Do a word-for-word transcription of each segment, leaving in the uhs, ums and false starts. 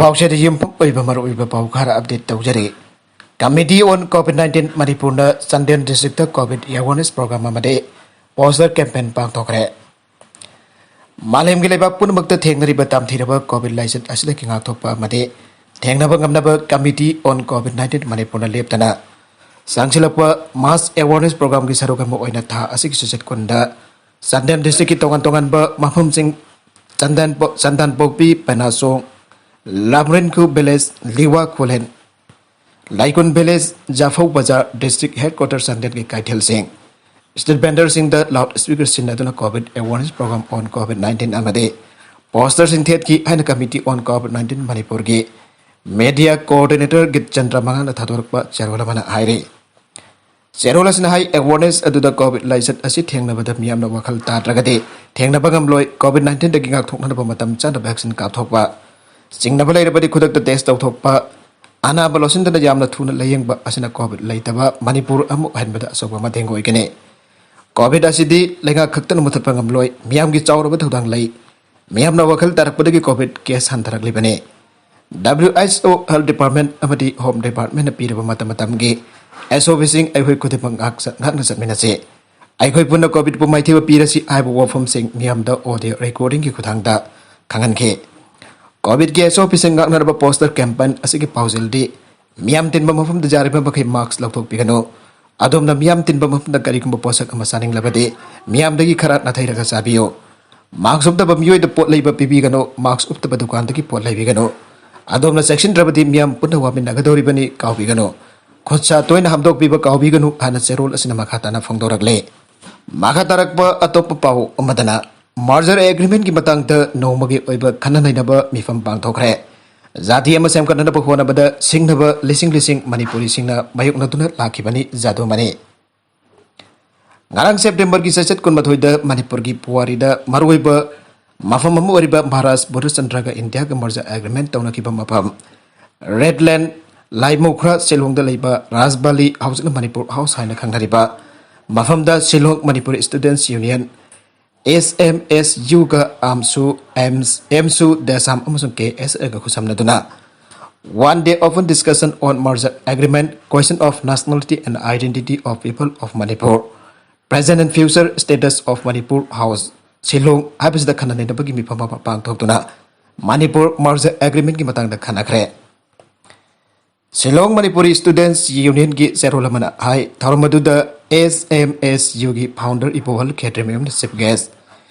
ꯄꯥꯎꯆꯦꯗ ꯌꯨꯝꯐꯝ ꯑꯣꯏꯕ ꯃꯔꯨꯑꯣꯏꯕ ꯄꯥꯎ ꯈꯔ ꯑꯞꯗꯦꯠ ꯇꯧꯖꯔꯤ꯫ Committee on COVID nineteen ꯃꯅꯤꯄꯨꯔꯅ Chandel district COVID awareness program ꯑꯃꯗꯤ poster campaign ꯄꯥꯡꯊꯣꯛꯈ꯭ꯔꯦ꯫ ꯃꯥꯂꯦꯝꯒꯤ ꯂꯩꯕꯥꯛ ꯄꯨꯝꯅꯃꯛꯇ ꯊꯦꯡꯅꯔꯤꯕ ꯇꯝꯊꯤꯔꯕ COVID ꯂꯥꯏꯆꯠ ꯑꯁꯤꯗꯒꯤ ꯉꯥꯛꯊꯣꯛꯄ ꯑꯃꯗꯤ ꯊꯦꯡꯅꯕ ꯉꯝꯅꯕ Committee on COVID nineteen ꯃꯅꯤꯄꯨꯔꯅ ꯂꯦꯞꯇꯅ ꯆꯪꯁꯤꯜꯂꯛꯄ mass awareness programꯒꯤ ꯁꯔꯨꯛ ꯑꯃ ꯑꯣꯏꯅ ꯊꯥ ꯑꯁꯤꯒꯤ ꯆꯩꯆꯠ ꯀꯨꯟꯗ ꯆꯥꯟꯗꯦꯜ ꯗꯤꯁꯇ꯭ꯔꯤꯛꯀꯤ ꯇꯣꯉꯥꯟ ꯇꯣꯉꯥꯟꯕ ꯃꯐꯝꯁꯤꯡ, ꯆꯟꯗꯥꯟꯄꯣ-, ꯆꯟꯗꯥꯟꯄꯣꯛꯄꯤ, ꯄꯦꯅꯥꯁꯣꯡ, ꯂꯥꯃꯔꯤꯟꯈꯨ ꯚꯤꯂꯦꯖ, ꯂꯤꯋꯥ ꯈꯨꯂꯦꯟ, ꯂꯥꯏꯀꯨꯟ ꯚꯤꯂꯦꯖ, ꯖꯥꯐꯧ ꯕꯖꯥꯔ, ꯗꯤꯁꯇ꯭ꯔꯤꯛ ꯍꯦꯗꯀ꯭ꯋꯥꯇꯔ ꯆꯥꯟꯗꯦꯜꯒꯤ ꯀꯩꯊꯦꯜꯁꯤꯡ, ꯁ꯭ꯇ꯭ꯔꯤꯠ ꯚꯦꯟꯗꯔꯁꯤꯡꯗ ꯂꯥꯎꯗ ꯁ꯭ꯄꯤꯀꯔ ꯁꯤꯖꯤꯟꯅꯗꯨꯅ COVID awareness program on COVID nineteen ꯑꯃꯗꯤ posterꯁꯤꯡ ꯊꯦꯠꯈꯤ ꯍꯥꯏꯅ Committee on COVID nineteen ꯃꯅꯤꯄꯨꯔꯒꯤ media coordinator ꯒꯤꯠ ꯆꯟꯗ꯭ꯔ ꯃꯉꯥꯜꯅ ꯊꯥꯗꯣꯔꯛꯄ ꯆꯦꯔꯣꯜ ꯑꯃꯅ ꯍꯥꯏꯔꯤ꯫ ꯆꯦꯔꯣꯜ ꯑꯁꯤꯅ ꯍꯥꯏ, awareness ꯑꯗꯨꯗ COVID ꯂꯥꯏꯆꯠ ꯑꯁꯤ ꯊꯦꯡꯅꯕꯗ ꯃꯤꯌꯥꯝꯅ ꯋꯥꯈꯜ ꯇꯥꯗ꯭ꯔꯒꯗꯤ ꯊꯦꯡꯅꯕ ꯉꯝꯂꯣꯏ꯫ COVID nineteenꯗꯒꯤ ꯉꯥꯛꯊꯣꯛꯅꯅꯕ ꯃꯇꯝ ꯆꯥꯅ vaccine ꯀꯥꯞꯊꯣꯛꯄ, ꯆꯤꯡꯅꯕ ꯂꯩꯔꯕꯗꯤ ꯈꯨꯗꯛꯇ test ꯇꯧꯊꯣꯛꯄ, ꯑꯅꯥꯕ ꯂꯧꯁꯤꯟꯗꯅ ꯌꯥꯝꯅ ꯊꯨꯅ ꯂꯥꯌꯦꯡꯕ ꯑꯁꯤꯅ COVID ꯂꯩꯇꯕ ꯃꯅꯤꯄꯨꯔ ꯑꯃ ꯑꯣꯏꯍꯟꯕꯗ ꯑꯆꯧꯕ ꯃꯇꯦꯡ ꯑꯣꯏꯒꯅꯤ꯫ COVID ꯑꯁꯤꯗꯤ ꯂꯩꯉꯥꯛ ꯈꯛꯇꯅ ꯃꯨꯊꯠꯄ ꯉꯝꯂꯣꯏ, ꯃꯤꯌꯥꯝꯒꯤ ꯆꯥꯎꯔꯕ ꯊꯧꯗꯥꯡ ꯂꯩ꯫ ꯃꯤꯌꯥꯝꯅ ꯋꯥꯈꯜ ꯇꯥꯔꯛꯄꯗꯒꯤ COVID case ꯍꯟꯊꯔꯛꯂꯤꯕꯅꯤ꯫ WHO, Health Department ꯑꯃꯗꯤ Home Departmentꯅ ꯄꯤꯔꯕ ꯃꯇꯝ ꯃꯇꯝꯒꯤ SOPꯁꯤꯡ ꯑꯩꯈꯣꯏ ꯈꯨꯗꯤꯡꯃꯛ ꯉꯥꯛ-, ꯉꯥꯛꯅ ꯆꯠꯃꯤꯟꯅꯁꯤ꯫ ꯑꯩꯈꯣꯏ ꯄꯨꯟꯅ COVIDꯄꯨ ꯃꯥꯏꯊꯤꯕ ꯄꯤꯔꯁꯤ ꯍꯥꯏꯕ ꯋꯥꯐꯝꯁꯤꯡ ꯃꯤꯌꯥꯝꯗ audio recordingꯒꯤ ꯈꯨꯠꯊꯥꯡꯗ ꯈꯪꯍꯟꯈꯤ꯫ COVIDꯀꯤ SOPꯁꯤꯡ ꯉꯥꯛꯅꯅꯕ poster campaign ꯑꯁꯤꯒꯤ ꯄꯥꯎꯖꯦꯜꯗꯤ, ꯃꯤꯌꯥꯝ ꯇꯤꯟꯕ ꯃꯐꯝꯗ ꯌꯥꯔꯤꯕ ꯃꯈꯩ mask ꯂꯧꯊꯣꯛꯄꯤꯒꯅꯨ꯫ ꯑꯗꯣꯝꯅ ꯃꯤꯌꯥꯝ ꯇꯤꯟꯕ ꯃꯐꯝꯗ ꯀꯔꯤꯒꯨꯝꯕ ꯄꯣꯠꯁꯛ ꯑꯃ ꯆꯥꯅꯤꯡꯂꯕꯗꯤ, ꯃꯤꯌꯥꯝꯗꯒꯤ ꯈꯔ ꯅꯥꯊꯩꯔꯒ ꯆꯥꯕꯤꯌꯨ꯫ Mask ꯎꯞꯇꯕ ꯃꯤꯑꯣꯏꯗ ꯄꯣꯠ ꯂꯩꯕ ꯄꯤꯕꯤꯒꯅꯨ꯫ Mask ꯎꯞꯇꯕ ꯗꯨꯀꯥꯟꯗꯒꯤ ꯄꯣꯠ ꯂꯩꯕꯤꯒꯅꯨ꯫ ꯑꯗꯣꯝꯅ ꯆꯦꯛꯁꯤꯟꯗ꯭ꯔꯕꯗꯤ ꯃꯤꯌꯥꯝ ꯄꯨꯟꯅ ꯋꯥꯃꯤꯟꯅꯒꯗꯧꯔꯤꯕꯅꯤ, ꯀꯥꯎꯕꯤꯒꯅꯨ꯫ ꯈꯨꯠ ꯁꯥ ꯇꯣꯏꯅ ꯍꯥꯝꯗꯣꯛꯄꯤꯕ ꯀꯥꯎꯕꯤꯒꯅꯨ ꯍꯥꯏꯅ ꯆꯦꯔꯣꯜ ꯑꯁꯤꯅ ꯃꯈꯥ ꯇꯥꯅ ꯐꯣꯡꯗꯣꯔꯛꯂꯤ꯫ ꯃꯈꯥ ꯇꯥꯔꯛꯄ ꯑꯇꯣꯞꯄ ꯄꯥꯎ ꯑꯃꯗꯅ, merger agreementꯀꯤ ꯃꯇꯥꯡꯗ ꯅꯣꯡꯃꯒꯤ ꯑꯣꯏꯕ ꯈꯟꯅ ꯅꯩꯅꯕ ꯃꯤꯐꯝ ꯄꯥꯡꯊꯣꯛꯈ꯭ꯔꯦ꯫ ꯖꯥꯇꯤ ꯑꯃ ꯁꯦꯝꯒꯠꯅꯅꯕ ꯍꯣꯠꯅꯕꯗ ꯁꯤꯡꯅꯕ ꯂꯤꯁꯤꯡ ꯂꯤꯁꯤꯡ ꯃꯅꯤꯄꯨꯔꯤꯁꯤꯡꯅ ꯃꯥꯌꯣꯛꯅꯗꯨꯅ ꯂꯥꯛꯈꯤꯕꯅꯤ ꯖꯥꯗꯨꯃꯅꯤ꯫ ꯉꯔꯥꯡ Septemberꯒꯤ ꯆꯩꯆꯠ ꯀꯨꯟꯃꯥꯊꯣꯏꯗ ꯃꯅꯤꯄꯨꯔꯒꯤ ꯄꯨꯋꯥꯔꯤꯗ ꯃꯔꯨꯑꯣꯏꯕ ꯃꯐꯝ ꯑꯃ ꯑꯣꯏꯔꯤꯕ ꯃꯍꯥꯔꯥꯖ ꯕꯣꯙꯆꯟꯗ꯭ꯔꯒ ꯏꯟꯗꯤꯌꯥꯒ merger agreement ꯇꯧꯅꯈꯤꯕ ꯃꯐꯝ ꯔꯦꯗ ꯂꯦꯟ, ꯂꯥꯏꯃꯧꯈ꯭ꯔꯥ ꯁꯤꯂꯣꯡꯗ ꯂꯩꯕ ꯔꯥꯖꯕꯥꯂꯤ, ꯍꯧꯖꯤꯛꯅ ꯃꯅꯤꯄꯨꯔ ꯍꯥꯎꯁ ꯍꯥꯏꯅ ꯈꯪꯅꯔꯤꯕ ꯃꯐꯝꯗ ꯁꯤꯂꯣꯡ ꯃꯅꯤꯄꯨꯔꯤ Students Union, ꯑꯦꯁ ꯑꯦꯝ ꯑꯦꯁ ꯌꯨꯒ ꯑꯥꯝꯁꯨ, ꯑꯦꯝꯁ, ꯑꯦꯝꯁꯨ ꯗꯦꯁꯥꯝ ꯑꯃꯁꯨꯡ ꯀꯦ ꯑꯦꯁ ꯑꯦꯒ ꯈꯨꯠꯁꯝꯅꯗꯨꯅ One Day Open Discussion on Merger Agreement, Question of Nationality and Identity of People of Manipur, Present and Future Status of Manipur House, Shillong ꯍꯥꯏꯕꯁꯤꯗ ꯈꯟꯅ ꯅꯩꯅꯕꯒꯤ ꯃꯤꯐꯝ ꯑꯃ ꯄꯥꯡꯊꯣꯛꯇꯨꯅ ꯃꯅꯤꯄꯨꯔ ꯃꯔꯖꯔ ꯑꯦꯒ꯭ꯔꯤꯃꯦꯟꯒꯤ ꯃꯇꯥꯡꯗ ꯈꯟꯅꯈ꯭ꯔꯦ꯫ ꯁꯤꯂꯣꯡ ꯃꯅꯤꯄꯨꯔꯤ ꯁ꯭ꯇꯨꯗꯦꯟꯠꯁ ꯌꯨꯅꯤꯌꯟꯒꯤ ꯆꯦꯔꯣꯜ ꯑꯃꯅ ꯍꯥꯏ, ꯊꯧꯔꯝ ꯑꯗꯨꯗ ꯑꯦꯁ ꯑꯦꯝ ꯑꯦꯁ ꯌꯨꯒꯤ ꯐꯥꯎꯟꯗꯔ ꯏꯕꯣꯍꯜ ꯈꯦꯇ꯭ꯔꯤꯃꯌꯨꯝꯅ ꯆꯤꯐ ꯒꯦꯁ꯭ꯠ,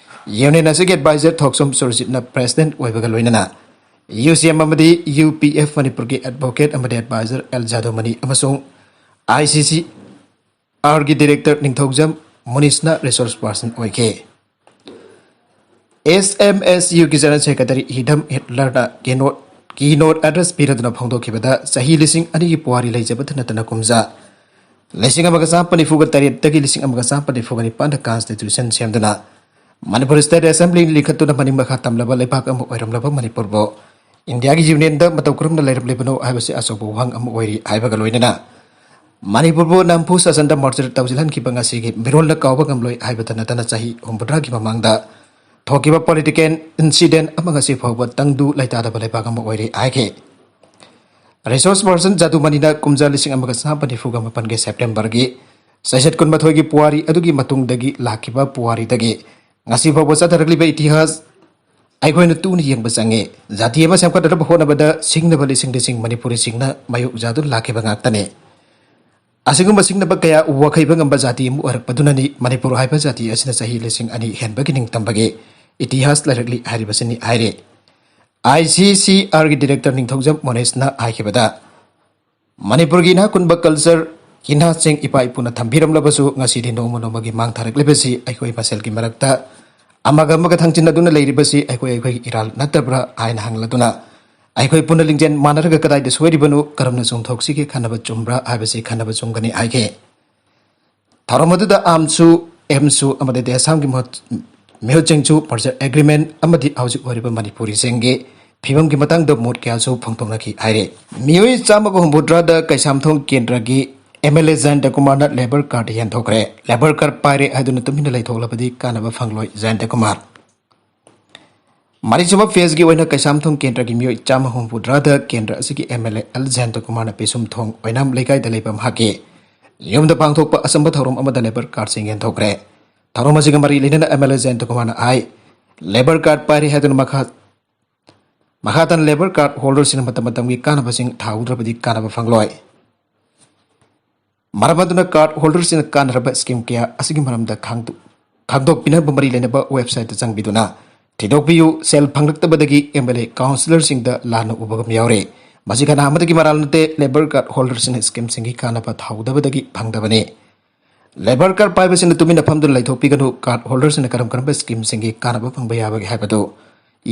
ꯌꯨꯅꯤꯌꯟ ꯑꯁꯤꯒꯤ ꯑꯦꯗꯚꯥꯏꯖꯔ ꯊꯣꯛꯆꯣꯝ ꯁꯨꯔꯖꯤꯠꯅ ꯄ꯭ꯔꯦꯁꯤꯗꯦꯟꯠ ꯑꯣꯏꯕꯒ ꯂꯣꯏꯅꯅ ꯌꯨ ꯁꯤ ꯑꯦꯝ ꯑꯃꯗꯤ ꯌꯨ ꯄꯤ ꯑꯦꯐ ꯃꯅꯤꯄꯨꯔꯒꯤ ꯑꯦꯗꯚꯣꯀꯦꯠ ꯑꯃꯗꯤ ꯑꯦꯗꯚꯥꯏꯖꯔ ꯑꯦꯜ ꯖꯥꯗꯣꯃꯅꯤ ꯑꯃꯁꯨꯡ ꯑꯥꯏ ꯁꯤ ꯁꯤ ꯑꯥꯔꯒꯤ ꯗꯤꯔꯦꯛꯇꯔ ꯅꯤꯡꯊꯧꯖꯝ ꯃꯨꯅꯤꯁꯅ ꯔꯤꯁꯣꯔꯁ ꯄꯥꯔꯁꯟ ꯑꯣꯏꯈꯤ꯫ ꯑꯦꯁ ꯑꯦꯝ ꯑꯦꯁ ꯌꯨꯒꯤ ꯖꯦꯅꯔꯦꯜ ꯁꯦꯀ꯭ꯔꯦꯇꯔꯤ ꯍꯤꯗꯝ ꯍꯤꯠꯂꯔꯅ ꯀꯤꯅꯣꯠ, ꯀꯤꯅꯣꯠ ꯑꯦꯗ꯭ꯔꯦꯁ ꯄꯤꯔꯗꯨꯅ ꯐꯣꯡꯗꯣꯛꯈꯤꯕꯗ ꯆꯍꯤ ꯂꯤꯁꯤꯡ ꯑꯅꯤꯒꯤ ꯄꯨꯋꯥꯔꯤ ꯂꯩꯖꯕꯇ ꯅꯠꯇꯅ ꯀꯨꯝꯖꯥ ꯂꯤꯁꯤꯡ ꯑꯃꯒ ꯆꯥꯃꯥꯄꯟ ꯅꯤꯐꯨꯒ ꯇꯔꯦꯠꯇꯒꯤ ꯂꯤꯁꯤꯡ ꯑꯃꯒ ꯆꯥꯃꯥꯄꯟ ꯅꯤꯐꯨꯒ ꯅꯤꯄꯥꯟꯗ ꯀꯟꯁꯇꯤꯇ꯭ꯌꯨꯁꯟ ꯁꯦꯝꯗꯨꯅ ꯃꯅꯤꯄꯨꯔ ꯁ꯭ꯇꯦꯠ ꯑꯦꯁꯦꯝꯕ꯭ꯂꯤ ꯂꯤꯡꯈꯠꯇꯨꯅ ꯃꯅꯤꯡ ꯃꯈꯥ ꯇꯝꯂꯕ ꯂꯩꯕꯥꯛ ꯑꯃ ꯑꯣꯏꯔꯝꯂꯕ ꯃꯅꯤꯄꯨꯔꯕꯨ ꯏꯟꯗꯤꯌꯥꯒꯤ ꯌꯨꯅꯤꯌꯟꯗ ꯃꯇꯧ ꯀꯔꯝꯅ ꯂꯩꯔꯝꯂꯤꯕꯅꯣ ꯍꯥꯏꯕꯁꯤ ꯑꯆꯧꯕ ꯋꯥꯍꯪ ꯑꯃ ꯑꯣꯏꯔꯤ ꯍꯥꯏꯕꯒ ꯂꯣꯏꯅꯅ ꯃꯅꯤꯄꯨꯔꯕꯨ ꯅꯝꯐꯨ ꯁꯥꯁꯟꯗ ꯃꯔꯖꯔ ꯇꯧꯁꯤꯜꯍꯟꯈꯤꯕ ꯉꯁꯤꯒꯤ ꯃꯤꯔꯣꯜꯅ ꯀꯥꯎꯕ ꯉꯝꯂꯣꯏ ꯍꯥꯏꯕꯇ ꯅꯠꯇꯅ ꯆꯍꯤ ꯍꯨꯝꯐꯨꯇꯔꯥꯒꯤ ꯃꯃꯥꯡꯗ ꯊꯣꯛꯈꯤꯕ ꯄꯣꯂꯤꯇꯤꯀꯦꯜ ꯏꯟꯁꯤꯗꯦꯟꯠ ꯑꯃ ꯉꯁꯤ ꯐꯥꯎꯕ ꯇꯪꯗꯨ ꯂꯩꯇꯥꯗꯕ ꯂꯩꯕꯥꯛ ꯑꯃ ꯑꯣꯏꯔꯤ ꯍꯥꯏꯈꯤ꯫ ꯔꯤꯁꯣꯔꯁ ꯄꯥꯔꯁꯟ ꯖꯥꯗꯨꯃꯅꯤꯅ ꯀꯨꯝꯖꯥ ꯂꯤꯁꯤꯡ ꯑꯃꯒ ꯆꯥꯃꯥꯄꯟ ꯅꯤꯐꯨꯒ ꯃꯥꯄꯟꯒꯤ ꯁꯦꯞꯇꯦꯝꯕꯔꯒꯤ ꯆꯩꯆꯠ ꯀꯨꯟꯃꯥꯊꯣꯏꯒꯤ ꯄꯨꯋꯥꯔꯤ ꯑꯗꯨꯒꯤ ꯃꯇꯨꯡꯗꯒꯤ ꯂꯥꯛꯈꯤꯕ ꯄꯨꯋꯥꯔꯤꯗꯒꯤ ꯉꯁꯤ ꯐꯥꯎꯕ ꯆꯠꯊꯔꯛꯂꯤꯕ ꯏꯇꯤꯍꯥꯁ ꯑꯩꯈꯣꯏꯅ ꯇꯨꯅ ꯌꯦꯡꯕ ꯆꯪꯉꯤ꯫ ꯖꯥꯇꯤ ꯑꯃ ꯁꯦꯝꯒꯠꯅꯅꯕ ꯍꯣꯠꯅꯕꯗ ꯁꯤꯡꯅꯕ ꯂꯤꯁꯤꯡ ꯂꯤꯁꯤꯡ ꯃꯅꯤꯄꯨꯔꯤꯁꯤꯡꯅ ꯃꯥꯌꯣꯛ ꯆꯥꯗꯨꯅ ꯂꯥꯛꯈꯤꯕ ꯉꯥꯛꯇꯅꯤ꯫ ꯑꯁꯤꯒꯨꯝꯕ ꯁꯤꯡꯅꯕ ꯀꯌꯥ ꯋꯥꯈꯩꯕ ꯉꯝꯕ ꯖꯥꯇꯤ ꯑꯃ ꯑꯣꯏꯔꯛꯄꯗꯨꯅꯅꯤ ꯃꯅꯤꯄꯨꯔ ꯍꯥꯏꯕ ꯖꯥꯇꯤ ꯑꯁꯤꯅ ꯆꯍꯤ ꯂꯤꯁꯤꯡ ꯑꯅꯤ ꯍꯦꯟꯕꯒꯤ ꯅꯤꯡꯇꯝꯕꯒꯤ ꯏꯇꯤꯍꯥꯁ ꯂꯩꯔꯛꯂꯤ ꯍꯥꯏꯔꯤꯕꯁꯤꯅꯤ ꯍꯥꯏꯔꯤ꯫ ꯑꯥꯏ ꯁꯤ ꯁꯤ ꯑꯥꯔꯒꯤ ꯗꯤꯔꯦꯛꯇꯔ ꯅꯤꯡꯊꯧꯖꯝ ꯃꯣꯅꯤꯁꯅ ꯍꯥꯏꯈꯤꯕꯗ, ꯃꯅꯤꯄꯨꯔꯒꯤ ꯏꯅꯥꯛ ꯈꯨꯟꯕ ꯀꯜꯆꯔ, ꯏꯅꯥꯠꯁꯤꯡ ꯏꯄꯥ ꯏꯄꯨꯅ ꯊꯝꯕꯤꯔꯝꯂꯕꯁꯨ ꯉꯁꯤꯗꯤ ꯅꯣꯡꯃ ꯅꯣꯡꯃꯒꯤ ꯃꯥꯡꯊꯔꯛꯂꯤꯕꯁꯤ ꯑꯩꯈꯣꯏ ꯃꯁꯦꯜꯒꯤ ꯃꯔꯛꯇ ꯑꯃꯒ ꯑꯃꯒ ꯊꯥꯡꯖꯤꯟꯅꯗꯨꯅ ꯂꯩꯔꯤꯕꯁꯤ ꯑꯩꯈꯣꯏ ꯑꯩꯈꯣꯏꯒꯤ ꯏꯔꯥꯜ ꯅꯠꯇꯕ꯭ꯔꯥ ꯍꯥꯏꯅ ꯍꯪꯂꯗꯨꯅ, ꯑꯩꯈꯣꯏ ꯄꯨꯟꯅ ꯂꯤꯡꯖꯦꯜ ꯃꯥꯟꯅꯔꯒ ꯀꯗꯥꯏꯗ ꯁꯣꯏꯔꯤꯕꯅꯣ, ꯀꯔꯝꯅ ꯆꯨꯝꯊꯣꯛꯁꯤꯒꯦ ꯈꯟꯅꯕ ꯆꯨꯝꯕ꯭ꯔꯥ ꯍꯥꯏꯕꯁꯤ ꯈꯟꯅꯕ ꯆꯨꯝꯒꯅꯤ ꯍꯥꯏꯈꯤ꯫ ꯊꯧꯔꯝ ꯑꯗꯨꯗ ꯑꯥꯝꯁꯨ, ꯑꯦꯝꯁꯨ ꯑꯃꯗꯤ ꯗꯦꯁꯥꯝꯒꯤ ꯃꯍꯨꯠ, ꯃꯤꯍꯨꯠꯁꯤꯡꯁꯨ ꯃꯔꯖꯔ ꯑꯦꯒ꯭ꯔꯤꯃꯦꯟ ꯑꯃꯗꯤ ꯍꯧꯖꯤꯛ ꯑꯣꯏꯔꯤꯕ ꯃꯅꯤꯄꯨꯔꯤꯁꯤꯡꯒꯤ ꯐꯤꯕꯝꯒꯤ ꯃꯇꯥꯡꯗ ꯃꯣꯠ ꯀꯌꯥꯁꯨ ꯐꯣꯡꯗꯣꯛꯅꯈꯤ ꯍꯥꯏꯔꯤ꯫ ꯃꯤꯑꯣꯏ ꯆꯥꯝꯃꯒ ꯍꯨꯝꯐꯨꯇꯔꯥꯗ ꯀꯩꯁꯥꯝꯊꯣꯡ ꯀꯦꯟꯗ꯭ꯔꯒꯤ ꯑꯦꯝ ꯑꯦꯜ ꯑꯦ ꯖꯌꯟꯇ ꯀꯨꯃꯥꯔꯅ ꯂꯦꯕꯔ ꯀꯥꯔꯗ ꯌꯦꯟꯊꯣꯛꯈ꯭ꯔꯦ꯫ ꯂꯦꯕꯔ ꯀꯥꯔꯗ ꯄꯥꯏꯔꯦ ꯍꯥꯏꯗꯨꯅ ꯇꯨꯃꯤꯟꯅ ꯂꯩꯊꯣꯛꯂꯕꯗꯤ ꯀꯥꯟꯅꯕ ꯐꯪꯂꯣꯏ ꯖꯌꯟꯇ ꯀꯨꯃꯥꯔ꯫ ꯃꯔꯤꯁꯨꯕ ꯐꯦꯖꯒꯤ ꯑꯣꯏꯅ ꯀꯩꯁꯥꯝꯊꯣꯡ ꯀꯦꯟꯗ꯭ꯔꯒꯤ ꯃꯤꯑꯣꯏ ꯆꯥꯝꯃ ꯍꯨꯝꯐꯨꯇꯔꯥꯗ ꯀꯦꯟꯗ꯭ꯔ ꯑꯁꯤꯒꯤ ꯑꯦꯝ ꯑꯦꯜ ꯑꯦ ꯑꯦꯜ ꯖꯌꯟꯇ ꯀꯨꯃꯥꯔꯅ ꯄꯤꯁꯨꯝꯊꯣꯡ ꯑꯣꯏꯅꯥꯝ ꯂꯩꯀꯥꯏꯗ ꯂꯩꯕ ꯃꯍꯥꯛꯀꯤ ꯌꯨꯝꯗ ꯄꯥꯡꯊꯣꯛꯄ ꯑꯆꯝꯕ ꯊꯧꯔꯝ ꯑꯃꯗ ꯂꯦꯕꯔ ꯀꯥꯔꯗꯁꯤꯡ ꯌꯦꯟꯊꯣꯛꯈ꯭ꯔꯦ꯫ ꯊꯧꯔꯝ ꯑꯁꯤꯒ ꯃꯔꯤ ꯂꯩꯅꯅ ꯑꯦꯝ ꯑꯦꯜ ꯑꯦ ꯖꯌꯟꯇ ꯀꯨꯃꯥꯔꯅ ꯍꯥꯏ, ꯂꯦꯕꯔ ꯀꯥꯔꯗ ꯄꯥꯏꯔꯦ ꯍꯥꯏꯗꯨꯅ ꯃꯈꯥ ꯃꯈꯥ ꯇꯥꯅ ꯂꯦꯕꯔ ꯀꯥꯔꯗ ꯍꯣꯜꯗꯔꯁꯤꯡꯅ ꯃꯇꯝ ꯃꯇꯝꯒꯤ ꯀꯥꯟꯅꯕꯁꯤꯡ ꯊꯥꯍꯧꯗ꯭ꯔꯕꯗꯤ ꯀꯥꯟꯅꯕ ꯐꯪꯂꯣꯏ꯫ ꯃꯔꯝ ꯑꯗꯨꯅ ꯀꯥꯔꯗ ꯍꯣꯜꯗꯔꯁꯤꯡꯅ ꯀꯥꯟꯅꯔꯕ ꯁ꯭ꯀꯤꯝ ꯀꯌꯥ ꯑꯁꯤꯒꯤ ꯃꯔꯝꯗ ꯈꯥꯡꯗꯣꯛ-, ꯈꯪꯗꯣꯛꯄꯤꯅꯕ ꯃꯔꯤ ꯂꯩꯅꯕ ꯋꯦꯕꯁꯥꯏꯠꯇ ꯆꯪꯕꯤꯗꯨꯅ ꯊꯤꯗꯣꯛꯄꯤꯌꯨ꯫ ꯁꯦꯜ ꯐꯪꯂꯛꯇꯕꯗꯒꯤ ꯑꯦꯝ ꯑꯦꯜ ꯑꯦ ꯀꯥꯎꯟꯁꯤꯂꯔꯁꯤꯡꯗ ꯂꯥꯟꯅ ꯎꯕꯒꯨꯝ ꯌꯥꯎꯔꯦ꯫ ꯃꯁꯤ ꯀꯅꯥ ꯑꯃꯗꯒꯤ ꯃꯔꯥꯜ ꯅꯠꯇꯦ, ꯂꯦꯕꯔ ꯀꯥꯔꯗ ꯍꯣꯜꯗꯔꯁꯤꯡꯅ ꯁ꯭ꯀꯤꯝꯁꯤꯡꯒꯤ ꯀꯥꯟꯅꯕ ꯊꯥꯍꯧꯗꯕꯗꯒꯤ ꯐꯪꯗꯕꯅꯤ꯫ ꯂꯦꯕꯔ ꯀꯥꯔꯗ ꯄꯥꯏꯕꯁꯤꯡꯅ ꯇꯨꯃꯤꯟꯅ ꯐꯝꯗꯨꯅ ꯂꯩꯊꯣꯛꯄꯤꯒꯅꯨ꯫ ꯀꯥꯔꯗ ꯍꯣꯜꯗꯔꯁꯤꯡꯅ ꯀꯔꯝ ꯀꯔꯝꯕ ꯁ꯭ꯀꯤꯝꯁꯤꯡꯒꯤ ꯀꯥꯟꯅꯕ ꯐꯪꯕ ꯌꯥꯕꯒꯦ ꯍꯥꯏꯕꯗꯨ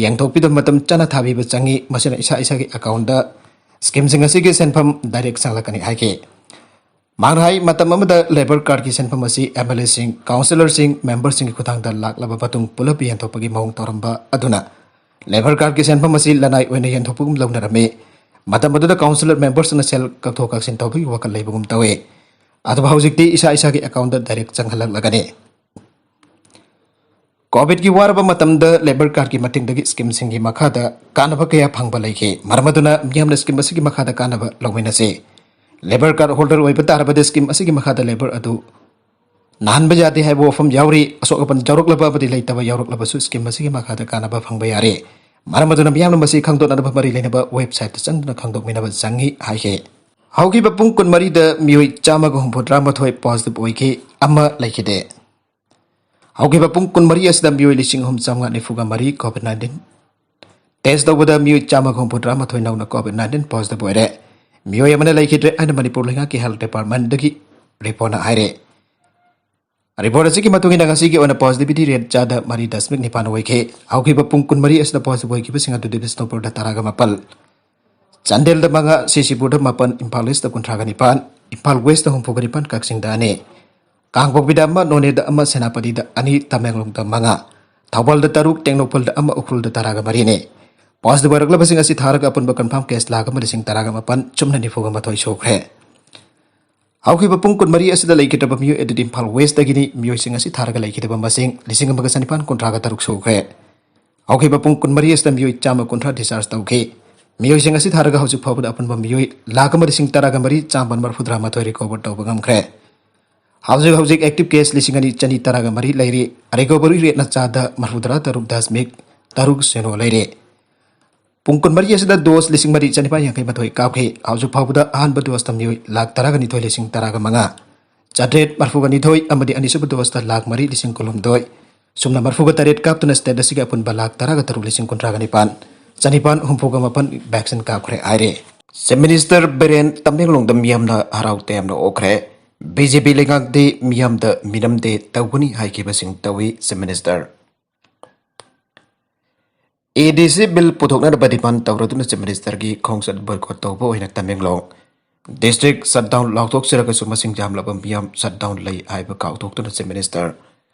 ꯌꯦꯡꯊꯣꯛꯄꯤꯗꯕ ꯃꯇꯝ ꯆꯥꯅ ꯊꯥꯕꯤꯕ ꯆꯪꯏ꯫ ꯃꯁꯤꯅ ꯏꯁꯥ ꯏꯁꯥꯒꯤ ꯑꯦꯀꯥꯎꯟꯗ ꯁ꯭ꯀꯤꯝꯁꯤꯡ ꯑꯁꯤꯒꯤ ꯁꯦꯟꯐꯝ ꯗꯥꯏꯔꯦꯛ ꯆꯪꯂꯛꯀꯅꯤ ꯍꯥꯏꯈꯤ꯫ ꯃꯍꯥꯛꯅ ꯍꯥꯏ, ꯃꯇꯝ ꯑꯃꯗ ꯂꯦꯕꯔ ꯀꯥꯔꯗꯀꯤ ꯁꯦꯟꯐꯝ ꯑꯁꯤ ꯑꯦꯝ ꯑꯦꯜ ꯑꯦꯁꯤꯡ, ꯀꯥꯎꯟꯁꯤꯂꯔꯁꯤꯡ, ꯃꯦꯝꯕꯔꯁꯤꯡꯒꯤ ꯈꯨꯠꯊꯥꯡꯗ ꯂꯥꯛꯂꯕ ꯃꯇꯨꯡ ꯄꯨꯂꯞ ꯌꯦꯟꯊꯣꯛꯄꯒꯤ ꯃꯑꯣꯡ ꯇꯧꯔꯝꯕ ꯑꯗꯨꯅ ꯂꯦꯕꯔ ꯀꯥꯔꯗꯀꯤ ꯁꯦꯟꯐꯝ ꯑꯁꯤ ꯂꯅꯥꯏ ꯑꯣꯏꯅ ꯌꯦꯟꯊꯣꯛꯄꯒꯨꯝ ꯂꯧꯅꯔꯝꯃꯤ꯫ ꯃꯇꯝ ꯑꯗꯨꯗ ꯀꯥꯎꯟꯁꯤꯂꯔ ꯃꯦꯝꯕꯔꯁꯤꯡꯅ ꯁꯦꯜ ꯀꯛꯊꯣꯛ ꯀꯛꯁꯤꯟ ꯇꯧꯕꯒꯤ ꯋꯥꯈꯜ ꯂꯩꯕꯒꯨꯝ ꯇꯧꯏ꯫ ꯑꯗꯨꯕꯨ ꯍꯧꯖꯤꯛꯇꯤ ꯏꯁꯥ ꯏꯁꯥꯒꯤ ꯑꯦꯀꯥꯎꯟꯗ ꯗꯥꯏꯔꯦꯛ ꯆꯪꯍꯜꯂꯛꯂꯒꯅꯤ꯫ ꯀꯣꯚꯤꯗꯀꯤ ꯋꯥꯔꯕ ꯃꯇꯝꯗ ꯂꯦꯕꯔ ꯀꯥꯔꯗꯀꯤ ꯃꯇꯦꯡꯗꯒꯤ ꯁ꯭ꯀꯤꯝꯁꯤꯡꯒꯤ ꯃꯈꯥꯗ ꯀꯥꯟꯅꯕ ꯀꯌꯥ ꯐꯪꯕ ꯂꯩꯈꯤ꯫ ꯃꯔꯝ ꯑꯗꯨꯅ ꯃꯤꯌꯥꯝꯅ ꯁ꯭ꯀꯤꯝ ꯑꯁꯤꯒꯤ ꯃꯈꯥꯗ ꯀꯥꯟꯅꯕ ꯂꯧꯃꯤꯟꯅꯁꯤ꯫ ꯂꯦꯕꯔ ꯀꯥꯔꯗ ꯍꯣꯜꯗꯔ ꯑꯣꯏꯕ ꯇꯥꯔꯕꯗꯤ ꯁ꯭ꯀꯤꯝ ꯑꯁꯤꯒꯤ ꯃꯈꯥꯗ ꯂꯦꯕꯔ ꯑꯗꯨ ꯅꯥꯍꯟꯕ ꯌꯥꯗꯦ ꯍꯥꯏꯕ ꯋꯥꯐꯝ ꯌꯥꯎꯔꯤ꯫ ꯑꯁꯣꯛ ꯑꯄꯟ ꯌꯥꯎꯔꯛꯂꯕ ꯑꯃꯗꯤ ꯂꯩꯇꯕ ꯌꯥꯎꯔꯛꯂꯕꯁꯨ ꯁ꯭ꯀꯤꯝ ꯑꯁꯤꯒꯤ ꯃꯈꯥꯗ ꯀꯥꯟꯅꯕ ꯐꯪꯕ ꯌꯥꯔꯦ꯫ ꯃꯔꯝ ꯑꯗꯨꯅ ꯃꯤꯌꯥꯝꯅ ꯃꯁꯤ ꯈꯪꯗꯣꯛꯅꯅꯕ ꯃꯔꯤ ꯂꯩꯅꯕ ꯋꯦꯕꯁꯥꯏꯠꯇ ꯆꯪꯗꯨꯅ ꯈꯪꯗꯣꯛꯃꯤꯟꯅꯕ ꯆꯪꯏ ꯍꯥꯏꯈꯤ꯫ ꯍꯧꯈꯤꯕ ꯄꯨꯡ ꯀꯨꯟꯃꯔꯤꯗ ꯃꯤꯑꯣꯏ ꯆꯥꯝꯃꯒ ꯍꯨꯝꯐꯨꯇꯔꯥ ꯃꯥꯊꯣꯏ ꯄꯣꯖꯤꯇꯤꯚ ꯑꯣꯏꯈꯤ, ꯑꯃ ꯂꯩꯈꯤꯗꯦ꯫ ꯍꯧꯈꯤꯕ ꯄꯨꯡ ꯀꯨꯟꯃꯔꯤ ꯑꯁꯤꯗ ꯃꯤꯑꯣꯏ ꯂꯤꯁꯤꯡ ꯑꯍꯨꯝ ꯆꯥꯝꯃꯉꯥ ꯅꯤꯐꯨꯒ ꯃꯔꯤ ꯀꯣꯚꯤꯗ ꯅꯥꯏꯟꯇꯤꯟ ꯇꯦꯁ ꯇꯧꯕꯗ ꯃꯤꯑꯣꯏ ꯆꯥꯝꯃꯒ ꯍꯨꯝꯐꯨꯇꯔꯥ ꯃꯥꯊꯣꯏ ꯅꯧꯅ ꯀꯣꯚꯤꯗ ꯅꯥꯏꯟꯇꯤꯟ ꯄꯣꯖꯤꯇꯤꯚ ꯑꯣꯏꯔꯦ꯫ ꯃꯤꯑꯣꯏ ꯑꯃꯅ ꯂꯩꯈꯤꯗ꯭ꯔꯦ ꯍꯥꯏꯅ ꯃꯅꯤꯄꯨꯔ ꯂꯩꯉꯥꯛꯀꯤ ꯍꯦꯜꯊ ꯗꯤꯄꯥꯔꯠꯃꯦꯟꯗꯒꯤ ꯔꯤꯄꯣꯔꯠꯅ ꯍꯥꯏꯔꯦ꯫ ꯔꯤꯄꯣꯔꯠ ꯑꯁꯤꯒꯤ ꯃꯇꯨꯡ ꯏꯟꯅ ꯉꯁꯤꯒꯤ ꯑꯣꯏꯅ ꯄꯣꯖꯤꯇꯤꯚꯤꯇꯤ ꯔꯦꯠ ꯆꯥꯗ ꯃꯔꯤ ꯗꯁꯃꯤꯛ ꯅꯤꯄꯥꯟ ꯑꯣꯏꯈꯤ꯫ ꯍꯧꯈꯤꯕ ꯄꯨꯡ ꯀꯨꯟꯃꯔꯤ ꯑꯁꯤꯗ ꯄꯣꯖꯤꯇꯤꯚ ꯑꯣꯏꯈꯤꯕꯁꯤꯡ ꯑꯗꯨꯗꯤ ꯕꯤꯁꯅꯨꯄꯨꯔꯗ ꯇꯔꯥꯒ ꯃꯥꯄꯜ, ꯆꯥꯟꯗꯦꯜꯗ ꯃꯉꯥ, ꯁꯤꯁꯤꯄꯨꯔꯗ ꯃꯥꯄꯟ, ꯏꯝꯐꯥꯜ ꯏꯁꯇ ꯀꯨꯟꯊ꯭ꯔꯥꯒ ꯅꯤꯄꯥꯟ, ꯏꯝꯐꯥꯜ ꯋꯦꯁꯇ ꯍꯨꯝꯐꯨꯒ ꯅꯤꯄꯥꯟ, ꯀꯛꯆꯤꯡꯗ ꯑꯅꯤ, ꯀꯥꯡꯄꯣꯛꯄꯤꯗ ꯑꯃ, ꯅꯣꯅꯦꯗ ꯑꯃ, ꯁꯦꯅꯥꯄꯇꯤꯗ ꯑꯅꯤ, ꯇꯃꯦꯡꯂꯣꯡꯗ ꯃꯉꯥ, ꯊꯧꯕꯥꯜꯗ ꯇꯔꯨꯛ, ꯇꯦꯡꯅꯧꯄꯜꯗ ꯑꯃ, ꯎꯈ꯭ꯔꯨꯜꯗ ꯇꯔꯥꯒ ꯃꯔꯤꯅꯤ꯫ ꯄꯣꯖꯤꯇꯤꯚ ꯑꯣꯏꯔꯛꯂꯕꯁꯤꯡ ꯑꯁꯤ ꯊꯥꯔꯒ ꯑꯄꯨꯟꯕ ꯀꯟꯐꯥꯔꯝ ꯀꯦꯁ ꯂꯥꯈ ꯑꯃ ꯂꯤꯁꯤꯡ ꯇꯔꯥꯒ ꯃꯥꯄꯟ, ꯆꯨꯝꯅ ꯅꯤꯐꯨꯒ ꯃꯥꯊꯣꯏ ꯁꯨꯈ꯭ꯔꯦ꯫ ꯍꯧꯈꯤꯕ ꯄꯨꯡ ꯀꯨꯟꯃꯔꯤ ꯑꯁꯤꯗ ꯂꯩꯈꯤꯗ꯭ꯔꯕ ꯃꯤꯑꯣꯏ ꯑꯗꯨꯗꯤ ꯏꯝꯐꯥꯜ ꯋꯦꯁꯇꯒꯤꯅꯤ꯫ ꯃꯤꯑꯣꯏꯁꯤꯡ ꯑꯁꯤ ꯊꯥꯔꯒ ꯂꯩꯈꯤꯗꯕ ꯃꯁꯤꯡ ꯂꯤꯁꯤꯡ ꯑꯃꯒ ꯆꯅꯤꯄꯥꯟ ꯀꯨꯟꯊ꯭ꯔꯥꯒ ꯇꯔꯨꯛ ꯁꯨꯈ꯭ꯔꯦ꯫ ꯍꯧꯈꯤꯕ ꯄꯨꯡ ꯀꯨꯟꯃꯔꯤ ꯑꯁꯤꯗ ꯃꯤꯑꯣꯏ ꯆꯥꯝꯃ ꯀꯨꯟꯊ꯭ꯔꯥ discharge ꯇꯧꯈꯤ꯫ ꯃꯤꯑꯣꯏꯁꯤꯡ ꯑꯁꯤ ꯊꯥꯔꯒ ꯍꯧꯖꯤꯛ ꯐꯥꯎꯕꯗ ꯑꯄꯨꯟꯕ ꯃꯤꯑꯣꯏ ꯂꯥꯈ ꯑꯃ ꯂꯤꯁꯤꯡ ꯇꯔꯥꯒ ꯃꯔꯤ ꯆꯥꯝꯃꯥꯄꯟ ꯃꯔꯤꯐꯨꯇꯔꯥ ꯃꯥꯊꯣꯏ recover ꯇꯧꯕ ꯉꯝꯈ꯭ꯔꯦ꯫ ꯍꯧꯖꯤꯛ ꯍꯧꯖꯤꯛ active case ꯂꯤꯁꯤꯡ ꯑꯅꯤ ꯆꯅꯤ ꯇꯔꯥꯒ ꯃꯔꯤ ꯂꯩꯔꯤ꯫ Recovery rateꯅ ꯆꯥꯗ ꯃꯔꯤꯐꯨꯇꯔꯥ ꯇꯔꯨꯛ ꯗꯁꯃꯤꯛ ꯇꯔꯨꯛ ꯁꯤꯅꯣ ꯂꯩꯔꯦ꯫ ꯄꯨꯡ ꯀꯨꯟꯃꯔꯤ ꯑꯁꯤꯗ dose ꯂꯤꯁꯤꯡ ꯃꯔꯤ ꯆꯅꯤꯄꯥꯟ ꯌꯥꯡꯈꯩ ꯃꯥꯊꯣꯏ ꯀꯥꯞꯈꯤ꯫ ꯍꯧꯖꯤꯛ ꯐꯥꯎꯕꯗ ꯑꯍꯥꯟꯕ doseꯇ ꯃꯤꯑꯣꯏ ꯂꯥꯈ ꯇꯔꯥꯒ ꯅꯤꯊꯣꯏ ꯂꯤꯁꯤꯡ ꯇꯔꯥꯒ ꯃꯉꯥ, ꯆꯥꯇ꯭ꯔꯦꯠ ꯃꯔꯤꯐꯨꯒ ꯅꯤꯊꯣꯏ ꯑꯃꯗꯤ ꯑꯅꯤꯁꯨꯕ doseꯇ ꯂꯥꯈ ꯃꯔꯤ ꯂꯤꯁꯤꯡ ꯀꯨꯟꯍꯨꯝꯗꯣꯏ, ꯁꯨꯞꯅ ꯃꯔꯤꯐꯨꯒ ꯇꯔꯦꯠ ꯀꯥꯞꯇꯨꯅ state ꯑꯁꯤꯒꯤ ꯑꯄꯨꯟꯕ ꯂꯥꯈ ꯇꯔꯥꯒ ꯇꯔꯨꯛ ꯂꯤꯁꯤꯡ ꯀꯨꯟꯊ꯭ꯔꯥꯒ ꯅꯤꯄꯥꯟ, ꯆꯅꯤꯄꯥꯟ ꯍꯨꯝꯐꯨꯒ ꯃꯥꯄꯟ vaccine ꯀꯥꯞꯈ꯭ꯔꯦ ꯍꯥꯏꯔꯦ꯫ Chief Minister ꯕꯤꯔꯦꯟ ꯇꯃꯦꯡꯂꯣꯡꯗ ꯃꯤꯌꯥꯝꯅ ꯍꯔꯥꯎ ꯇꯌꯥꯝꯅ ꯑꯣꯛꯈ꯭ꯔꯦ꯫ BJP ꯂꯩꯉꯥꯛꯇꯤ ꯃꯤꯌꯥꯝꯗ ꯃꯤꯅꯝꯗꯦ ꯇꯧꯒꯅꯤ ꯍꯥꯏꯈꯤꯕꯁꯤꯡ ꯇꯧꯏ Chief Minister꯫ ADC bill ꯄꯨꯊꯣꯛꯅꯅꯕ demand ꯇꯧꯔꯗꯨꯅ Chief Ministerꯒꯤ ꯈꯣꯡꯆꯠ boycott ꯇꯧꯕ ꯑꯣꯏꯅ ꯇꯃꯦꯡꯂꯣꯡ district shutdown ꯂꯥꯎꯊꯣꯛꯆꯔꯒꯁꯨ ꯃꯁꯤꯡ ꯌꯥꯝꯂꯕ ꯃꯤꯌꯥꯝ shutdown ꯂꯩ ꯍꯥꯏꯕ ꯀꯥꯎꯊꯣꯛꯇꯨꯅ Chief Minister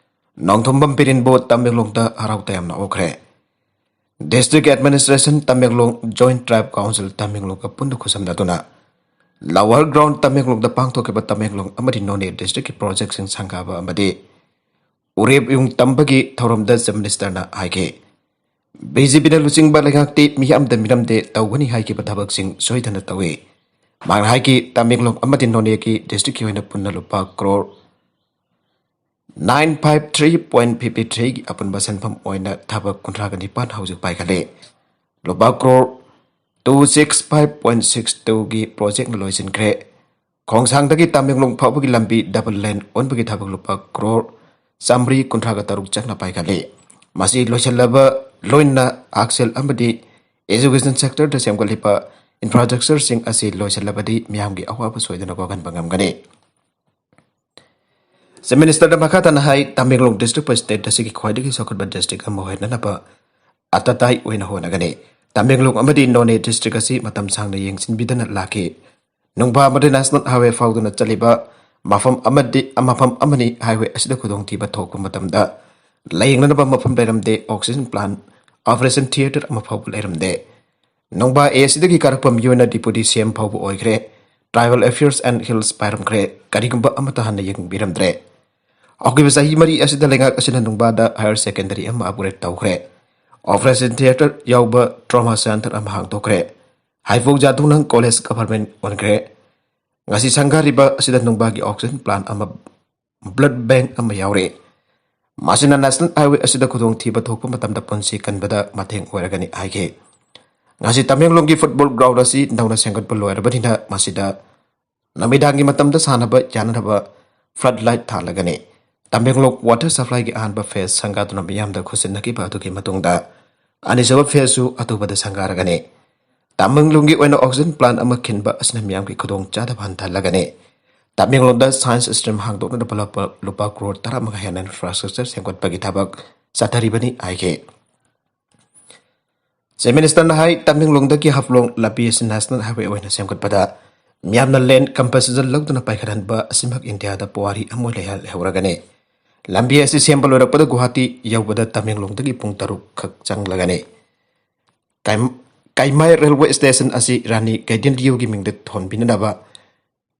ꯅꯣꯡꯊꯣꯝꯕꯝ ꯕꯤꯔꯦꯟꯕꯨ ꯇꯃꯦꯡꯂꯣꯡꯗ ꯍꯔꯥꯎ ꯇꯌꯥꯝꯅ ꯑꯣꯛꯈ꯭ꯔꯦ꯫ District Administration Tamenglong, Joint Tribe Council ꯇꯃꯦꯡꯂꯣꯡꯒ ꯄꯨꯟꯅ ꯈꯨꯠꯁꯝꯅꯗꯨꯅ Lower Ground ꯇꯃꯦꯡꯂꯣꯡꯗ ꯄꯥꯡꯊꯣꯛꯈꯤꯕ ꯇꯃꯦꯡꯂꯣꯡ ꯑꯃꯗꯤ ꯅꯣꯅꯦ districtꯀꯤ projectꯁꯤꯡ ꯁꯪꯒꯥꯕ ꯑꯃꯗꯤ ꯎꯔꯦꯞ ꯌꯨꯡ ꯇꯝꯕꯒꯤ ꯊꯧꯔꯝꯗ Chief Ministerꯅ ꯍꯥꯏꯈꯤ꯫ BJPꯅ ꯂꯨꯆꯤꯡꯕ ꯂꯩꯉꯥꯛꯇꯤ ꯃꯤꯌꯥꯝꯗ ꯃꯤꯅꯝꯗꯦ ꯇꯧꯒꯅꯤ ꯍꯥꯏꯈꯤꯕ ꯊꯕꯛꯁꯤꯡ ꯁꯣꯏꯗꯅ ꯇꯧꯏ꯫ ꯃꯍꯥꯛꯅ ꯍꯥꯏꯈꯤ, ꯇꯃꯦꯡꯂꯣꯡ ꯑꯃꯗꯤ ꯅꯣꯅꯦꯒꯤ districtꯀꯤ ꯑꯣꯏꯅ ꯄꯨꯟꯅ ꯂꯨꯄꯥ crore nine five three point fifty threeꯒꯤ ꯑꯄꯨꯟꯕ ꯁꯦꯟꯐꯝ ꯑꯣꯏꯅ ꯊꯕꯛ ꯀꯨꯟꯊ꯭ꯔꯥꯒ ꯅꯤꯄꯥꯟ ꯍꯧꯖꯤꯛ ꯄꯥꯏꯈꯠꯂꯤ꯫ ꯂꯨꯄꯥ crore two six five point six twoꯒꯤ projectꯅ ꯂꯣꯏꯁꯤꯟꯈ꯭ꯔꯦ꯫ ꯈꯣꯡꯁꯥꯡꯗꯒꯤ ꯇꯃꯦꯡꯂꯣꯡ ꯐꯥꯎꯕꯒꯤ ꯂꯝꯕꯤ double lane ꯑꯣꯟꯕꯒꯤ ꯊꯕꯛ ꯂꯨꯄꯥ crore ꯆꯥꯃꯔꯤ ꯀꯨꯟꯊ꯭ꯔꯥꯒ ꯇꯔꯨꯛ ꯆꯪꯅ ꯄꯥꯏꯈꯠꯂꯤ꯫ ꯃꯁꯤ ꯂꯣꯏꯁꯤꯜꯂꯕ ꯂꯣꯏꯅꯅ ꯍꯛꯁꯦꯜ ꯑꯃꯗꯤ education sectorꯗ ꯁꯦꯝꯒꯠꯂꯤꯕ infrastructureꯁꯤꯡ ꯑꯁꯤ ꯂꯣꯏꯁꯤꯜꯂꯕꯗꯤ ꯃꯤꯌꯥꯝꯒꯤ ꯑꯋꯥꯕ ꯁꯣꯏꯗꯅ ꯀꯣꯛꯍꯟꯕ ꯉꯝꯒꯅꯤ꯫ Chief Ministerꯗ ꯃꯈꯥ ꯇꯥꯅ ꯍꯥꯏ, ꯇꯃꯦꯡꯂꯣꯡ districtꯄꯨ state ꯑꯁꯤꯒꯤ ꯈ꯭ꯋꯥꯏꯗꯒꯤ ꯆꯥꯎꯈꯠꯄ district ꯑꯃ ꯑꯣꯏꯍꯟꯅꯅꯕ ꯑꯇꯇꯥꯏ ꯑꯣꯏꯅ ꯍꯣꯠꯅꯒꯅꯤ꯫ ꯇꯃꯦꯡꯂꯣꯡ ꯑꯃꯗꯤ ꯅꯣꯅꯦ district ꯑꯁꯤ ꯃꯇꯝ ꯁꯥꯡꯅ ꯌꯦꯡꯁꯤꯟꯕꯤꯗꯅ ꯂꯥꯛꯈꯤ꯫ ꯅꯨꯡꯕꯥ ꯑꯃꯗꯤ National Highway ꯐꯥꯎꯗꯨꯅ ꯆꯠꯂꯤꯕ ꯃꯐꯝ ꯑꯃꯗꯤ, ꯃꯐꯝ ꯑꯃꯅꯤ꯫ Highway ꯑꯁꯤꯗ ꯈꯨꯗꯣꯡꯊꯤꯕ ꯊꯣꯛꯄ ꯃꯇꯝꯗ ꯂꯥꯌꯦꯡꯅꯅꯕ ꯃꯐꯝ ꯂꯩꯔꯝꯗꯦ, oxygen plant, operation theatre ꯑꯃ ꯐꯥꯎꯕ ꯂꯩꯔꯝꯗꯦ꯫ ꯅꯣꯡꯕꯥ A ꯑꯁꯤꯗꯒꯤ ꯀꯥꯔꯛꯄ ꯃꯤꯑꯣꯏꯅ Deputy CM ꯐꯥꯎꯕ ꯑꯣꯏꯈ꯭ꯔꯦ꯫ Tribal Affairs and Hills ꯄꯥꯏꯔꯝꯈ꯭ꯔꯦ꯫ ꯀꯔꯤꯒꯨꯝꯕ ꯑꯃꯠꯇ ꯍꯟꯅ ꯌꯦꯡꯕꯤꯔꯝꯗ꯭ꯔꯦ꯫ ꯍꯧꯈꯤꯕ ꯆꯍꯤ ꯃꯔꯤ ꯑꯁꯤꯗ ꯂꯩꯉꯥꯛ ꯑꯁꯤꯅ ꯅꯨꯡꯕꯥꯗ higher secondary ꯑꯃ upgrade ꯇꯧꯈ꯭ꯔꯦ꯫ Operation Theatre ꯌꯥꯎꯕ trauma center ꯑꯃ ꯍꯥꯡꯗꯣꯛꯈ꯭ꯔꯦ꯫ ꯍꯥꯏꯐꯧ ꯖꯥꯗꯨꯅꯪ college government ꯑꯣꯟꯈ꯭ꯔꯦ꯫ ꯉꯁꯤ ꯁꯪꯒꯥꯔꯤꯕ ꯑꯁꯤꯗ ꯅꯨꯡꯕꯥꯒꯤ oxygen plant ꯑꯃ, blood bank ꯑꯃ ꯌꯥꯎꯔꯦ꯫ ꯃꯁꯤꯅ National Highway ꯑꯁꯤꯗ ꯈꯨꯗꯣꯡꯊꯤꯕ ꯊꯣꯛꯄ ꯃꯇꯝꯗ ꯄꯨꯟꯁꯤ ꯀꯟꯕꯗ ꯃꯇꯦꯡ ꯑꯣꯏꯔꯒꯅꯤ ꯍꯥꯏꯈꯤ꯫ ꯉꯁꯤ ꯇꯃꯦꯡꯂꯣꯡꯒꯤ football ground ꯑꯁꯤ ꯅꯧꯅ ꯁꯦꯝꯒꯠꯄ ꯂꯣꯏꯔꯕꯅꯤꯅ ꯃꯁꯤꯗ ꯅꯨꯃꯤꯗꯥꯡꯒꯤ ꯃꯇꯝꯗ ꯁꯥꯟꯅꯕ ꯌꯥꯅꯅꯕ flood light ꯊꯥꯜꯂꯒꯅꯤ꯫ ꯇꯃꯦꯡꯂꯣꯡ water supplyꯒꯤ ꯑꯍꯥꯟꯕ phase ꯁꯪꯒꯥꯗꯨꯅ ꯃꯤꯌꯥꯝꯗ ꯈꯨꯠꯁꯤꯟꯅꯈꯤꯕ ꯑꯗꯨꯒꯤ ꯃꯇꯨꯡꯗ ꯑꯅꯤꯁꯨꯕ phaseꯁꯨ ꯑꯊꯨꯕꯗ ꯁꯪꯒꯥꯔꯒꯅꯤ꯫ ꯇꯃꯦꯡꯂꯣꯡꯒꯤ ꯑꯣꯏꯅ oxygen plant ꯑꯃ ꯈꯤꯟꯕ ꯑꯁꯤꯅ ꯃꯤꯌꯥꯝꯒꯤ ꯈꯨꯗꯣꯡꯆꯥꯗꯕ ꯍꯟꯊꯍꯜꯂꯒꯅꯤ꯫ ꯇꯃꯦꯡꯂꯣꯡꯗ science stream ꯍꯥꯡꯗꯣꯛꯅꯅꯕ ꯂꯨꯄꯥ, ꯂꯨꯄꯥ ꯀ꯭ꯔꯣꯔ ꯇꯔꯥꯃꯉꯥ ꯍꯦꯟꯅ infrastructure ꯁꯦꯝꯒꯠꯄꯒꯤ ꯊꯕꯛ ꯆꯠꯊꯔꯤꯕꯅꯤ ꯍꯥꯏꯈꯤ꯫ Chief Ministerꯅ ꯍꯥꯏ, ꯇꯃꯦꯡꯂꯣꯡꯗꯒꯤ ꯍꯥꯐꯂꯣꯡ ꯂꯝꯕꯤ ꯑꯁꯤ National Highway ꯑꯣꯏꯅ ꯁꯦꯝꯒꯠꯄꯗ ꯃꯤꯌꯥꯝꯅ land compensation ꯂꯧꯗꯨꯅ ꯄꯥꯏꯈꯠꯍꯟꯕ ꯑꯁꯤꯃꯛ ꯏꯟꯗꯤꯌꯥꯗ ꯄꯨꯋꯥꯔꯤ ꯑꯃ ꯑꯣꯏꯅ ꯂꯩꯍꯜ-, ꯂꯩꯍꯧꯔꯒꯅꯤ꯫ ꯂꯝꯕꯤ ꯑꯁꯤ ꯁꯦꯝꯕ ꯂꯣꯏꯔꯛꯄꯗ ꯒꯨꯋꯥꯍꯥꯇꯤ ꯌꯧꯕꯗ ꯇꯃꯦꯡꯂꯣꯡꯗꯒꯤ ꯄꯨꯡ ꯇꯔꯨꯛ ꯈꯛ ꯆꯪꯂꯒꯅꯤ꯫ ꯀꯥꯏꯝ-, ꯀꯥꯏꯃꯥꯏ railway station ꯑꯁꯤ ꯔꯥꯅꯤ ꯒꯥꯏꯗꯤꯟꯂꯤꯌꯨꯒꯤ ꯃꯤꯡꯗ ꯊꯣꯟꯕꯤꯅꯅꯕ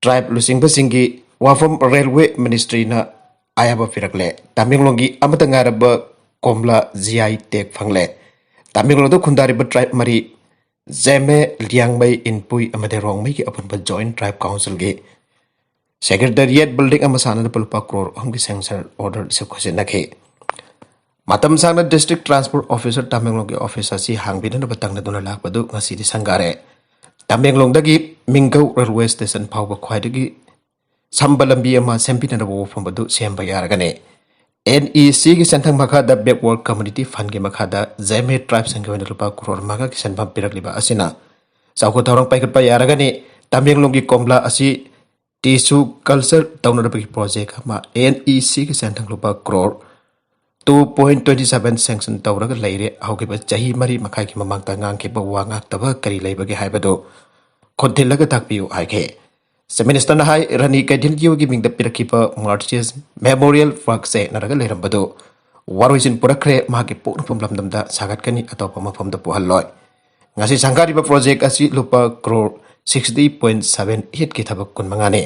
tribe ꯂꯨꯆꯤꯡꯕꯁꯤꯡꯒꯤ ꯋꯥꯐꯝ railway ministryꯅ ꯑꯌꯥꯕ ꯄꯤꯔꯛꯂꯦ꯫ ꯇꯃꯦꯡꯂꯣꯡꯒꯤ ꯑꯃꯠꯇ ꯉꯥꯏꯔꯕ ꯀꯣꯝꯂꯥ G I tag ꯐꯪꯂꯦ꯫ ꯇꯃꯦꯡꯂꯣꯡꯗ ꯈꯨꯟꯗꯥꯔꯤꯕ tribe ꯃꯔꯤ, ꯖꯦꯃꯦ, ꯂꯤꯌꯥꯡꯃꯩ, ꯏꯟꯄꯨꯏ ꯑꯃꯗꯤ ꯔꯣꯡꯃꯩꯒꯤ ꯑꯄꯨꯟꯕ joint tribe councilꯒꯤ secretariat building ꯑꯃ ꯁꯥꯅꯅꯕ ꯂꯨꯄꯥ ꯀ꯭ꯔꯣꯔ ꯑꯍꯨꯝꯒꯤ sanction order ꯈꯨꯠꯁꯤꯟꯅꯈꯤ꯫ ꯃꯇꯝ ꯁꯥꯡꯅ district transport officer ꯇꯃꯦꯡꯂꯣꯡꯒꯤ office ꯑꯁꯤ ꯍꯥꯡꯕꯤꯅꯅꯕ ꯇꯪꯅꯗꯨꯅ ꯂꯥꯛꯄꯗꯨ ꯉꯁꯤꯗꯤ ꯁꯪꯒꯥꯔꯦ꯫ ꯇꯃꯦꯡꯂꯣꯡꯗꯒꯤ ꯃꯤꯡꯒꯧ railway station ꯐꯥꯎꯕ ꯈ꯭ꯋꯥꯏꯗꯒꯤ ꯁꯝꯕ ꯂꯝꯕꯤ ꯑꯃ ꯁꯦꯝꯕꯤꯅꯅꯕ ꯋꯥꯐꯝ ꯑꯗꯨ ꯁꯦꯝꯕ ꯌꯥꯔꯒꯅꯤ꯫ NECꯒꯤ ꯁꯦꯟꯊꯪ ꯃꯈꯥꯗ backward community fundꯒꯤ ꯃꯈꯥꯗ ꯖꯦꯃꯦ tribeꯁꯤꯡꯒꯤ ꯑꯣꯏꯅ ꯂꯨꯄꯥ ꯀ꯭ꯔꯣꯔ ꯃꯉꯥꯒꯤ ꯁꯦꯟꯐꯝ ꯄꯤꯔꯛꯂꯤꯕ ꯑꯁꯤꯅ ꯆꯥꯎꯈꯠ ꯊꯧꯔꯥꯡ ꯄꯥꯏꯈꯠꯄ ꯌꯥꯔꯒꯅꯤ꯫ ꯇꯃꯦꯡꯂꯣꯡꯒꯤ ꯀꯣꯝꯂꯥ ꯑꯁꯤ tissue culture ꯇꯧꯅꯅꯕꯒꯤ project ꯑꯃ NECꯒꯤ ꯁꯦꯟꯊꯪ ꯂꯨꯄꯥ crore two point twenty seven sanction ꯇꯧꯔꯒ ꯂꯩꯔꯦ꯫ ꯍꯧꯈꯤꯕ ꯆꯍꯤ ꯃꯔꯤ ꯃꯈꯥꯏꯒꯤ ꯃꯃꯥꯡꯗ ꯉꯥꯡꯈꯤꯕ ꯋꯥ ꯉꯥꯛꯇꯕ ꯀꯔꯤ ꯂꯩꯕꯒꯦ ꯍꯥꯏꯕꯗꯨ ꯈꯣꯟꯊꯤꯜꯂꯒ ꯇꯥꯛꯄꯤꯌꯨ ꯍꯥꯏꯈꯤ꯫ Chief Ministerꯅ ꯍꯥꯏ, ꯔꯥꯅꯤ ꯒꯥꯏꯗꯤꯟꯂꯤꯌꯨꯒꯤ ꯃꯤꯡꯗ ꯄꯤꯔꯛꯈꯤꯕ Martyrs Memorial Park ꯆꯌꯦꯠꯅꯔꯒ ꯂꯩꯔꯝꯕꯗꯨ ꯋꯥꯔꯣꯏꯁꯤꯟ ꯄꯨꯔꯛꯈ꯭ꯔꯦ꯫ ꯃꯍꯥꯛꯀꯤ ꯄꯣꯛꯅꯐꯝ ꯂꯝꯗꯝꯗ ꯁꯥꯒꯠꯀꯅꯤ, ꯑꯇꯣꯞꯄ ꯃꯐꯝꯗ ꯄꯨꯍꯜꯂꯣꯏ꯫ ꯉꯁꯤ ꯁꯪꯒꯥꯔꯤꯕ project ꯑꯁꯤ ꯂꯨꯄꯥ ꯀ꯭ꯔꯣꯔ ꯁꯤꯛꯁꯇꯤ ꯄꯣꯏꯟ ꯁꯚꯦꯟ ꯑꯩꯠꯀꯤ ꯊꯕꯛ ꯀꯨꯟꯃꯉꯥꯅꯤ꯫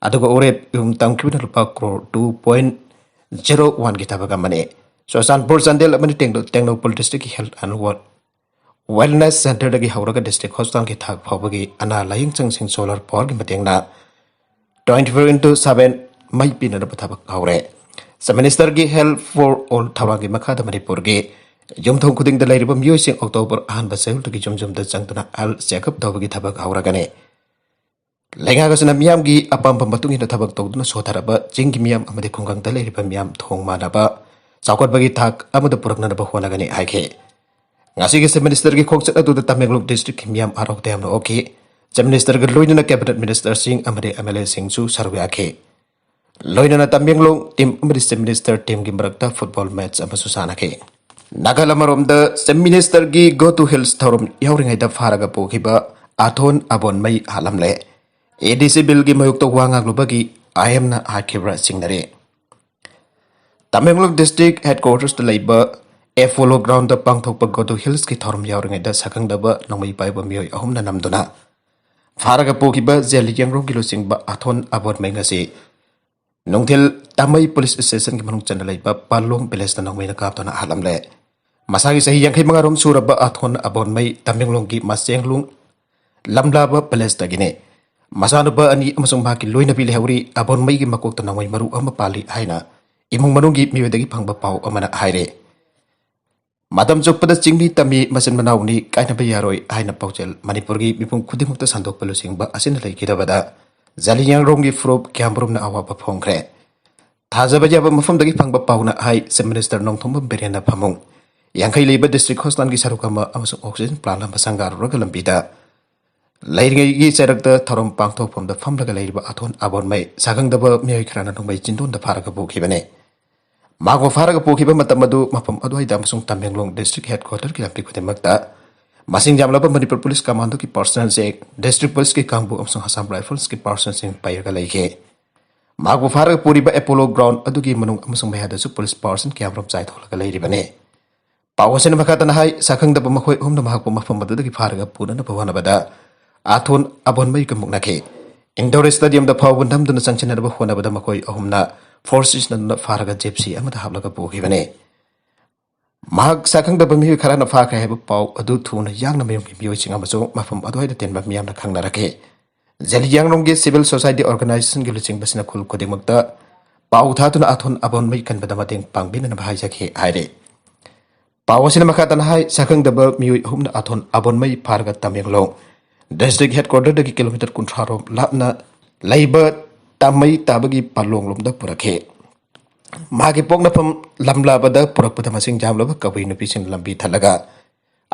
ꯑꯗꯨꯒ ꯎꯔꯦꯞ ꯌꯨꯝ ꯇꯝꯈꯤꯕꯅ ꯂꯨꯄꯥ ꯀ꯭ꯔꯣꯔ ꯇꯨ ꯄꯣꯏꯟ ꯖꯦꯔꯣ ꯋꯥꯟꯒꯤ ꯊꯕꯛ ꯑꯃꯅꯤ꯫ ꯆꯨꯔꯆꯥꯟꯄꯨꯔ, ꯆꯥꯟꯗꯦꯜ ꯑꯃꯗꯤ ꯇꯦꯡꯅꯧ-, Tengnoupal districtꯀꯤ health and well-, wellness centreꯗꯒꯤ ꯍꯧꯔꯒ district hospitalꯒꯤ ꯊꯥꯛ ꯐꯥꯎꯕꯒꯤ ꯑꯅꯥ ꯂꯥꯌꯦꯡꯁꯪꯁꯤꯡ solar powerꯒꯤ ꯃꯇꯦꯡꯅ twenty four into seven ꯃꯩ ꯄꯤꯅꯅꯕ ꯊꯕꯛ ꯍꯧꯔꯦ꯫ Chief Ministerꯒꯤ Health for All ꯊꯧꯔꯥꯡꯒꯤ ꯃꯈꯥꯗ ꯃꯅꯤꯄꯨꯔꯒꯤ ꯌꯨꯝꯊꯣꯡ ꯈꯨꯗꯤꯡꯗ ꯂꯩꯔꯤꯕ ꯃꯤꯑꯣꯏꯁꯤꯡ October ꯑꯍꯥꯟꯕ ꯆꯌꯣꯜꯗꯒꯤ ꯌꯨꯝ ꯌꯨꯝꯗ ꯆꯪꯗꯨꯅ health checkup ꯇꯧꯕꯒꯤ ꯊꯕꯛ ꯍꯧꯔꯒꯅꯤ꯫ ꯂꯩꯉꯥꯛ ꯑꯁꯤꯅ ꯃꯤꯌꯥꯝꯒꯤ ꯑꯄꯥꯝꯕ ꯃꯇꯨꯡ ꯏꯟꯅ ꯊꯕꯛ ꯇꯧꯗꯨꯅ ꯁꯣꯊꯔꯕ ꯆꯤꯡꯒꯤ ꯃꯤꯌꯥꯝ ꯑꯃꯗꯤ ꯈꯨꯡꯒꯪꯗ ꯂꯩꯔꯤꯕ ꯃꯤꯌꯥꯝ ꯊꯣꯡ ꯃꯥꯟꯅꯕ ꯆꯥꯎꯈꯠꯄꯒꯤ ꯊꯥꯛ ꯑꯃꯗ ꯄꯨꯔꯛꯅꯅꯕ ꯍꯣꯠꯅꯒꯅꯤ ꯍꯥꯏꯈꯤ꯫ ꯉꯁꯤꯒꯤ Chief Ministerꯒꯤ ꯈꯣꯡꯆꯠ ꯑꯗꯨꯗ ꯇꯃꯦꯡꯂꯣꯡ districtꯀꯤ ꯃꯤꯌꯥꯝ ꯍꯔꯥꯎ ꯇꯌꯥꯝꯅ ꯑꯣꯛꯈꯤ꯫ Chief Ministerꯒ ꯂꯣꯏꯅꯅ cabinet ministerꯁꯤꯡ ꯑꯃꯗꯤ MLAꯁꯤꯡꯁꯨ ꯁꯔꯨꯛ ꯌꯥꯈꯤ꯫ ꯂꯣꯏꯅꯅ ꯇꯃꯦꯡꯂꯣꯡ team ꯑꯃꯗꯤ Chief Minister teamꯒꯤ ꯃꯔꯛꯇ football match ꯑꯃꯁꯨ ꯁꯥꯟꯅꯈꯤ꯫ ꯅꯥꯀꯜ ꯑꯃꯔꯣꯝꯗ Chief Ministerꯒꯤ Go to Hills ꯊꯧꯔꯝ ꯌꯥꯎꯔꯤꯉꯩꯗ ꯐꯥꯔꯒ ꯄꯨꯈꯤꯕ ꯑꯊꯣꯟ ꯑꯕꯣꯟꯃꯩ ꯍꯥꯠꯂꯝꯂꯦ꯫ ADC billꯒꯤ ꯃꯥꯌꯣꯛꯇ ꯋꯥ ꯉꯥꯡꯂꯨꯕꯒꯤ IMꯅ ꯍꯥꯠꯈꯤꯕ꯭ꯔꯥ ꯆꯤꯡꯅꯔꯤ꯫ ꯇꯃꯦꯡꯂꯣꯡ district headquartersꯇ ꯂꯩꯕ Apollo groundꯗ ꯄꯥꯡꯊꯣꯛꯄ Go to Hillsꯀꯤ ꯊꯧꯔꯝ ꯌꯥꯎꯔꯤꯉꯩꯗ ꯁꯛꯈꯪꯗꯕ ꯅꯣꯡꯃꯩ ꯄꯥꯏꯕ ꯃꯤꯑꯣꯏ ꯑꯍꯨꯝꯅ ꯅꯝꯗꯨꯅ ꯐꯥꯔꯒ ꯄꯨꯈꯤꯕ ꯖꯦꯂꯤꯌꯥꯡꯔꯣꯡꯒꯤ ꯂꯨꯆꯤꯡꯕ ꯑꯊꯣꯟ ꯑꯕꯣꯟꯃꯩ ꯉꯁꯤ ꯅꯨꯡꯊꯤꯜ ꯇꯥꯃꯩ police stationꯒꯤ ꯃꯅꯨꯡ ꯆꯟꯅ ꯂꯩꯕ ꯄꯥꯂꯣꯡ villageꯇ ꯅꯣꯡꯃꯩꯅ ꯀꯥꯞꯇꯨꯅ ꯍꯥꯠꯂꯝꯂꯦ꯫ ꯃꯁꯥꯒꯤ ꯆꯍꯤ ꯌꯥꯡꯈꯩ ꯃꯉꯥ ꯔꯣꯝ ꯁꯨꯔꯕ ꯑꯊꯣꯟ ꯑꯕꯣꯟꯃꯩ ꯇꯃꯦꯡꯂꯣꯡꯒꯤ ꯃꯆꯦꯡꯂꯨꯡ ꯂꯝꯂꯥꯕ villageꯇꯒꯤꯅꯤ꯫ ꯃꯆꯥꯅꯨꯄꯥ ꯑꯅꯤ ꯑꯃꯁꯨꯡ ꯃꯍꯥꯛꯀꯤ ꯂꯣꯏꯅꯕꯤ ꯂꯩꯍꯧꯔꯤ꯫ ꯑꯕꯣꯟꯃꯩꯒꯤ ꯃꯀꯣꯛꯇ ꯅꯣꯡꯃꯩ ꯃꯔꯨ ꯑꯃ ꯄꯥꯜꯂꯤ ꯍꯥꯏꯅ ꯏꯃꯨꯡ ꯃꯅꯨꯡꯒꯤ ꯃꯤꯑꯣꯏꯗꯒꯤ ꯐꯪꯕ ꯄꯥꯎ ꯑꯃꯅ ꯍꯥꯏꯔꯦ꯫ ꯃꯇꯝ ꯆꯨꯞꯄꯗ ꯆꯤꯡꯃꯤ ꯇꯝꯃꯤ ꯃꯆꯤꯟ ꯃꯅꯥꯎꯅꯤ ꯀꯥꯏꯅꯕ ꯌꯥꯔꯣꯏ ꯍꯥꯏꯅ ꯄꯥꯎꯖꯦꯜ ꯃꯅꯤꯄꯨꯔꯒꯤ ꯃꯤꯄꯨꯝ ꯈꯨꯗꯤꯡꯃꯛꯇ ꯁꯟꯗꯣꯛꯄ ꯂꯨꯆꯤꯡꯕ ꯑꯁꯤꯅ ꯂꯩꯈꯤꯗꯕꯗ ꯖꯂꯤꯌꯥꯡꯔꯣꯡꯒꯤ ꯐꯨꯔꯨꯞ ꯀꯌꯥꯃꯔꯨꯝꯅ ꯑꯋꯥꯕ ꯐꯣꯡꯈ꯭ꯔꯦ꯫ ꯊꯥꯖꯕ ꯌꯥꯕ ꯃꯐꯝꯗꯒꯤ ꯐꯪꯕ ꯄꯥꯎꯅ ꯍꯥꯏ, Chief Minister ꯅꯣꯡꯊꯣꯝꯕꯝ ꯕꯤꯔꯦꯟꯅ ꯐꯃꯨꯡ ꯌꯥꯡꯈꯩ ꯂꯩꯕ district hospitalꯒꯤ ꯁꯔꯨꯛ ꯑꯃ ꯑꯃꯁꯨꯡ oxygen plant ꯑꯃ ꯁꯪꯒꯥꯔꯨꯔꯒ ꯂꯝꯕꯤꯗ ꯂꯩꯔꯤꯉꯩꯒꯤ ꯆꯩꯔꯛꯇ ꯊꯧꯔꯝ ꯄꯥꯡꯊꯣꯛꯐꯝꯗ ꯐꯝꯂꯒ ꯂꯩꯔꯤꯕ ꯑꯊꯣꯟ ꯑꯕꯣꯟꯃꯩ ꯁꯥꯈꯪꯗꯕ ꯃꯤꯑꯣꯏ ꯈꯔꯅ ꯅꯣꯡꯃꯩ ꯆꯤꯟꯗꯣꯟꯗ ꯐꯥꯔꯒ ꯄꯨꯈꯤꯕꯅꯤ꯫ ꯃꯍꯥꯛꯄꯨ ꯐꯥꯔꯒ ꯄꯨꯈꯤꯕ ꯃꯇꯝ ꯑꯗꯨ ꯃꯐꯝ ꯑꯗꯨꯋꯥꯏꯗ ꯑꯃꯁꯨꯡ ꯇꯃꯦꯡꯂꯣꯡ district headquarterꯒꯤ ꯂꯝꯕꯤ ꯈꯨꯗꯤꯡꯃꯛꯇ ꯃꯁꯤꯡ ꯌꯥꯝꯂꯕ ꯃꯅꯤꯄꯨꯔ police commandꯣꯒꯤ personnelꯁꯤꯡ, district policeꯀꯤ ꯀꯥꯡꯕꯨ ꯑꯃꯁꯨꯡ Assam Riflesꯀꯤ personnelꯁꯤꯡ ꯄꯩꯔꯒ ꯂꯩꯈꯤ꯫ ꯃꯍꯥꯛꯄꯨ ꯐꯥꯔꯒ ꯄꯨꯔꯤꯕ Apollo ground ꯑꯗꯨꯒꯤ ꯃꯅꯨꯡ ꯑꯃꯁꯨꯡ ꯃꯌꯥꯗꯁꯨ police personnel ꯀꯌꯥꯃꯔꯨꯝ ꯆꯥꯏꯊꯣꯛꯂꯒ ꯂꯩꯔꯤꯕꯅꯤ꯫ ꯄꯥꯎ ꯑꯁꯤꯅ ꯃꯈꯥ ꯇꯥꯅ ꯍꯥꯏ, ꯁꯛꯈꯪꯗꯕ ꯃꯈꯣꯏ ꯑꯍꯨꯝꯅ ꯃꯍꯥꯛꯄꯨ ꯃꯐꯝ ꯑꯗꯨꯗꯒꯤ ꯐꯥꯔꯒ ꯄꯨꯅꯅꯕ ꯍꯣꯠꯅꯕꯗ ꯑꯥꯊꯣꯟ ꯑꯕꯣꯟꯃꯩꯒ ꯃꯨꯛꯅꯈꯤ꯫ ꯏꯟꯗꯣꯔ ꯁ꯭ꯇꯦꯗꯤꯌꯝꯗ ꯐꯥꯎꯕ ꯅꯝꯗꯨꯅ ꯆꯪꯁꯤꯟꯅꯅꯕ ꯍꯣꯠꯅꯕꯗ ꯃꯈꯣꯏ ꯑꯍꯨꯝꯅ ꯐꯣꯔꯁ ꯁꯤꯖꯤꯟꯅꯗꯨꯅ ꯐꯥꯔꯒ ꯖꯤꯞꯁꯤ ꯑꯃꯗ ꯍꯥꯞꯂꯒ ꯄꯨꯈꯤꯕꯅꯤ꯫ ꯃꯍꯥꯛ ꯁꯛꯈꯪꯗꯕ ꯃꯤꯑꯣꯏ ꯈꯔꯅ ꯐꯥꯈ꯭ꯔꯦ ꯍꯥꯏꯕ ꯄꯥꯎ ꯑꯗꯨ ꯊꯨꯅ ꯌꯥꯡꯅ ꯃꯌꯨꯝꯒꯤ ꯃꯤꯑꯣꯏꯁꯤꯡ ꯑꯃꯁꯨꯡ ꯃꯐꯝ ꯑꯗꯨꯋꯥꯏꯗ ꯇꯤꯟꯕ ꯃꯤꯌꯥꯝꯅ ꯈꯪꯅꯔꯛꯈꯤ꯫ ꯖꯦꯂꯤꯌꯥꯡꯔꯣꯡꯒꯤ ꯁꯤꯚꯤꯜ ꯁꯣꯁꯥꯏꯇꯤ ꯑꯣꯔꯒꯅꯥꯏꯖꯦꯁꯟꯒꯤ ꯂꯨꯆꯤꯡꯕꯁꯤꯅ ꯈꯨꯜ ꯈꯨꯗꯤꯡꯃꯛꯇ ꯄꯥꯎ ꯊꯥꯗꯨꯅ ꯑꯥꯊꯣꯟ ꯑꯕꯣꯟꯃꯩ ꯀꯟꯕꯗ ꯃꯇꯦꯡ ꯄꯥꯡꯕꯤꯅꯅꯕ ꯍꯥꯏꯖꯈꯤ ꯍꯥꯏꯔꯤ꯫ ꯄꯥꯎ ꯑꯁꯤꯅ ꯃꯈꯥ ꯇꯥꯅ ꯍꯥꯏ, ꯁꯛꯈꯪꯗꯕ ꯃꯤꯑꯣꯏ ꯑꯍꯨꯝꯅ ꯑꯥꯊꯣꯟ ꯑꯕꯣꯟꯃꯩ ꯐꯥꯔꯒ ꯇꯃꯦꯡꯂꯣꯡ ꯗꯤꯁꯇ꯭ꯔꯤꯛ ꯍꯦꯗꯀ꯭ꯋꯥꯇꯔꯗꯒꯤ ꯀꯤꯂꯣꯃꯤꯇꯔ ꯀꯨꯟꯊ꯭ꯔꯥ ꯔꯣꯝ ꯂꯥꯞꯅ ꯂꯩꯕ ꯇꯥꯃꯩ ꯇꯥꯕꯒꯤ ꯄꯥꯂꯣꯡꯂꯣꯝꯗ ꯄꯨꯔꯛꯈꯤ꯫ ꯃꯍꯥꯛꯀꯤ ꯄꯣꯛꯅꯐꯝ ꯂꯝꯂꯥꯕꯗ ꯄꯨꯔꯛꯄꯗ ꯃꯁꯤꯡ ꯌꯥꯝꯂꯕ ꯀꯕꯨꯏ ꯅꯨꯄꯤꯁꯤꯡꯅ ꯂꯝꯕꯤ ꯊꯠꯂꯒ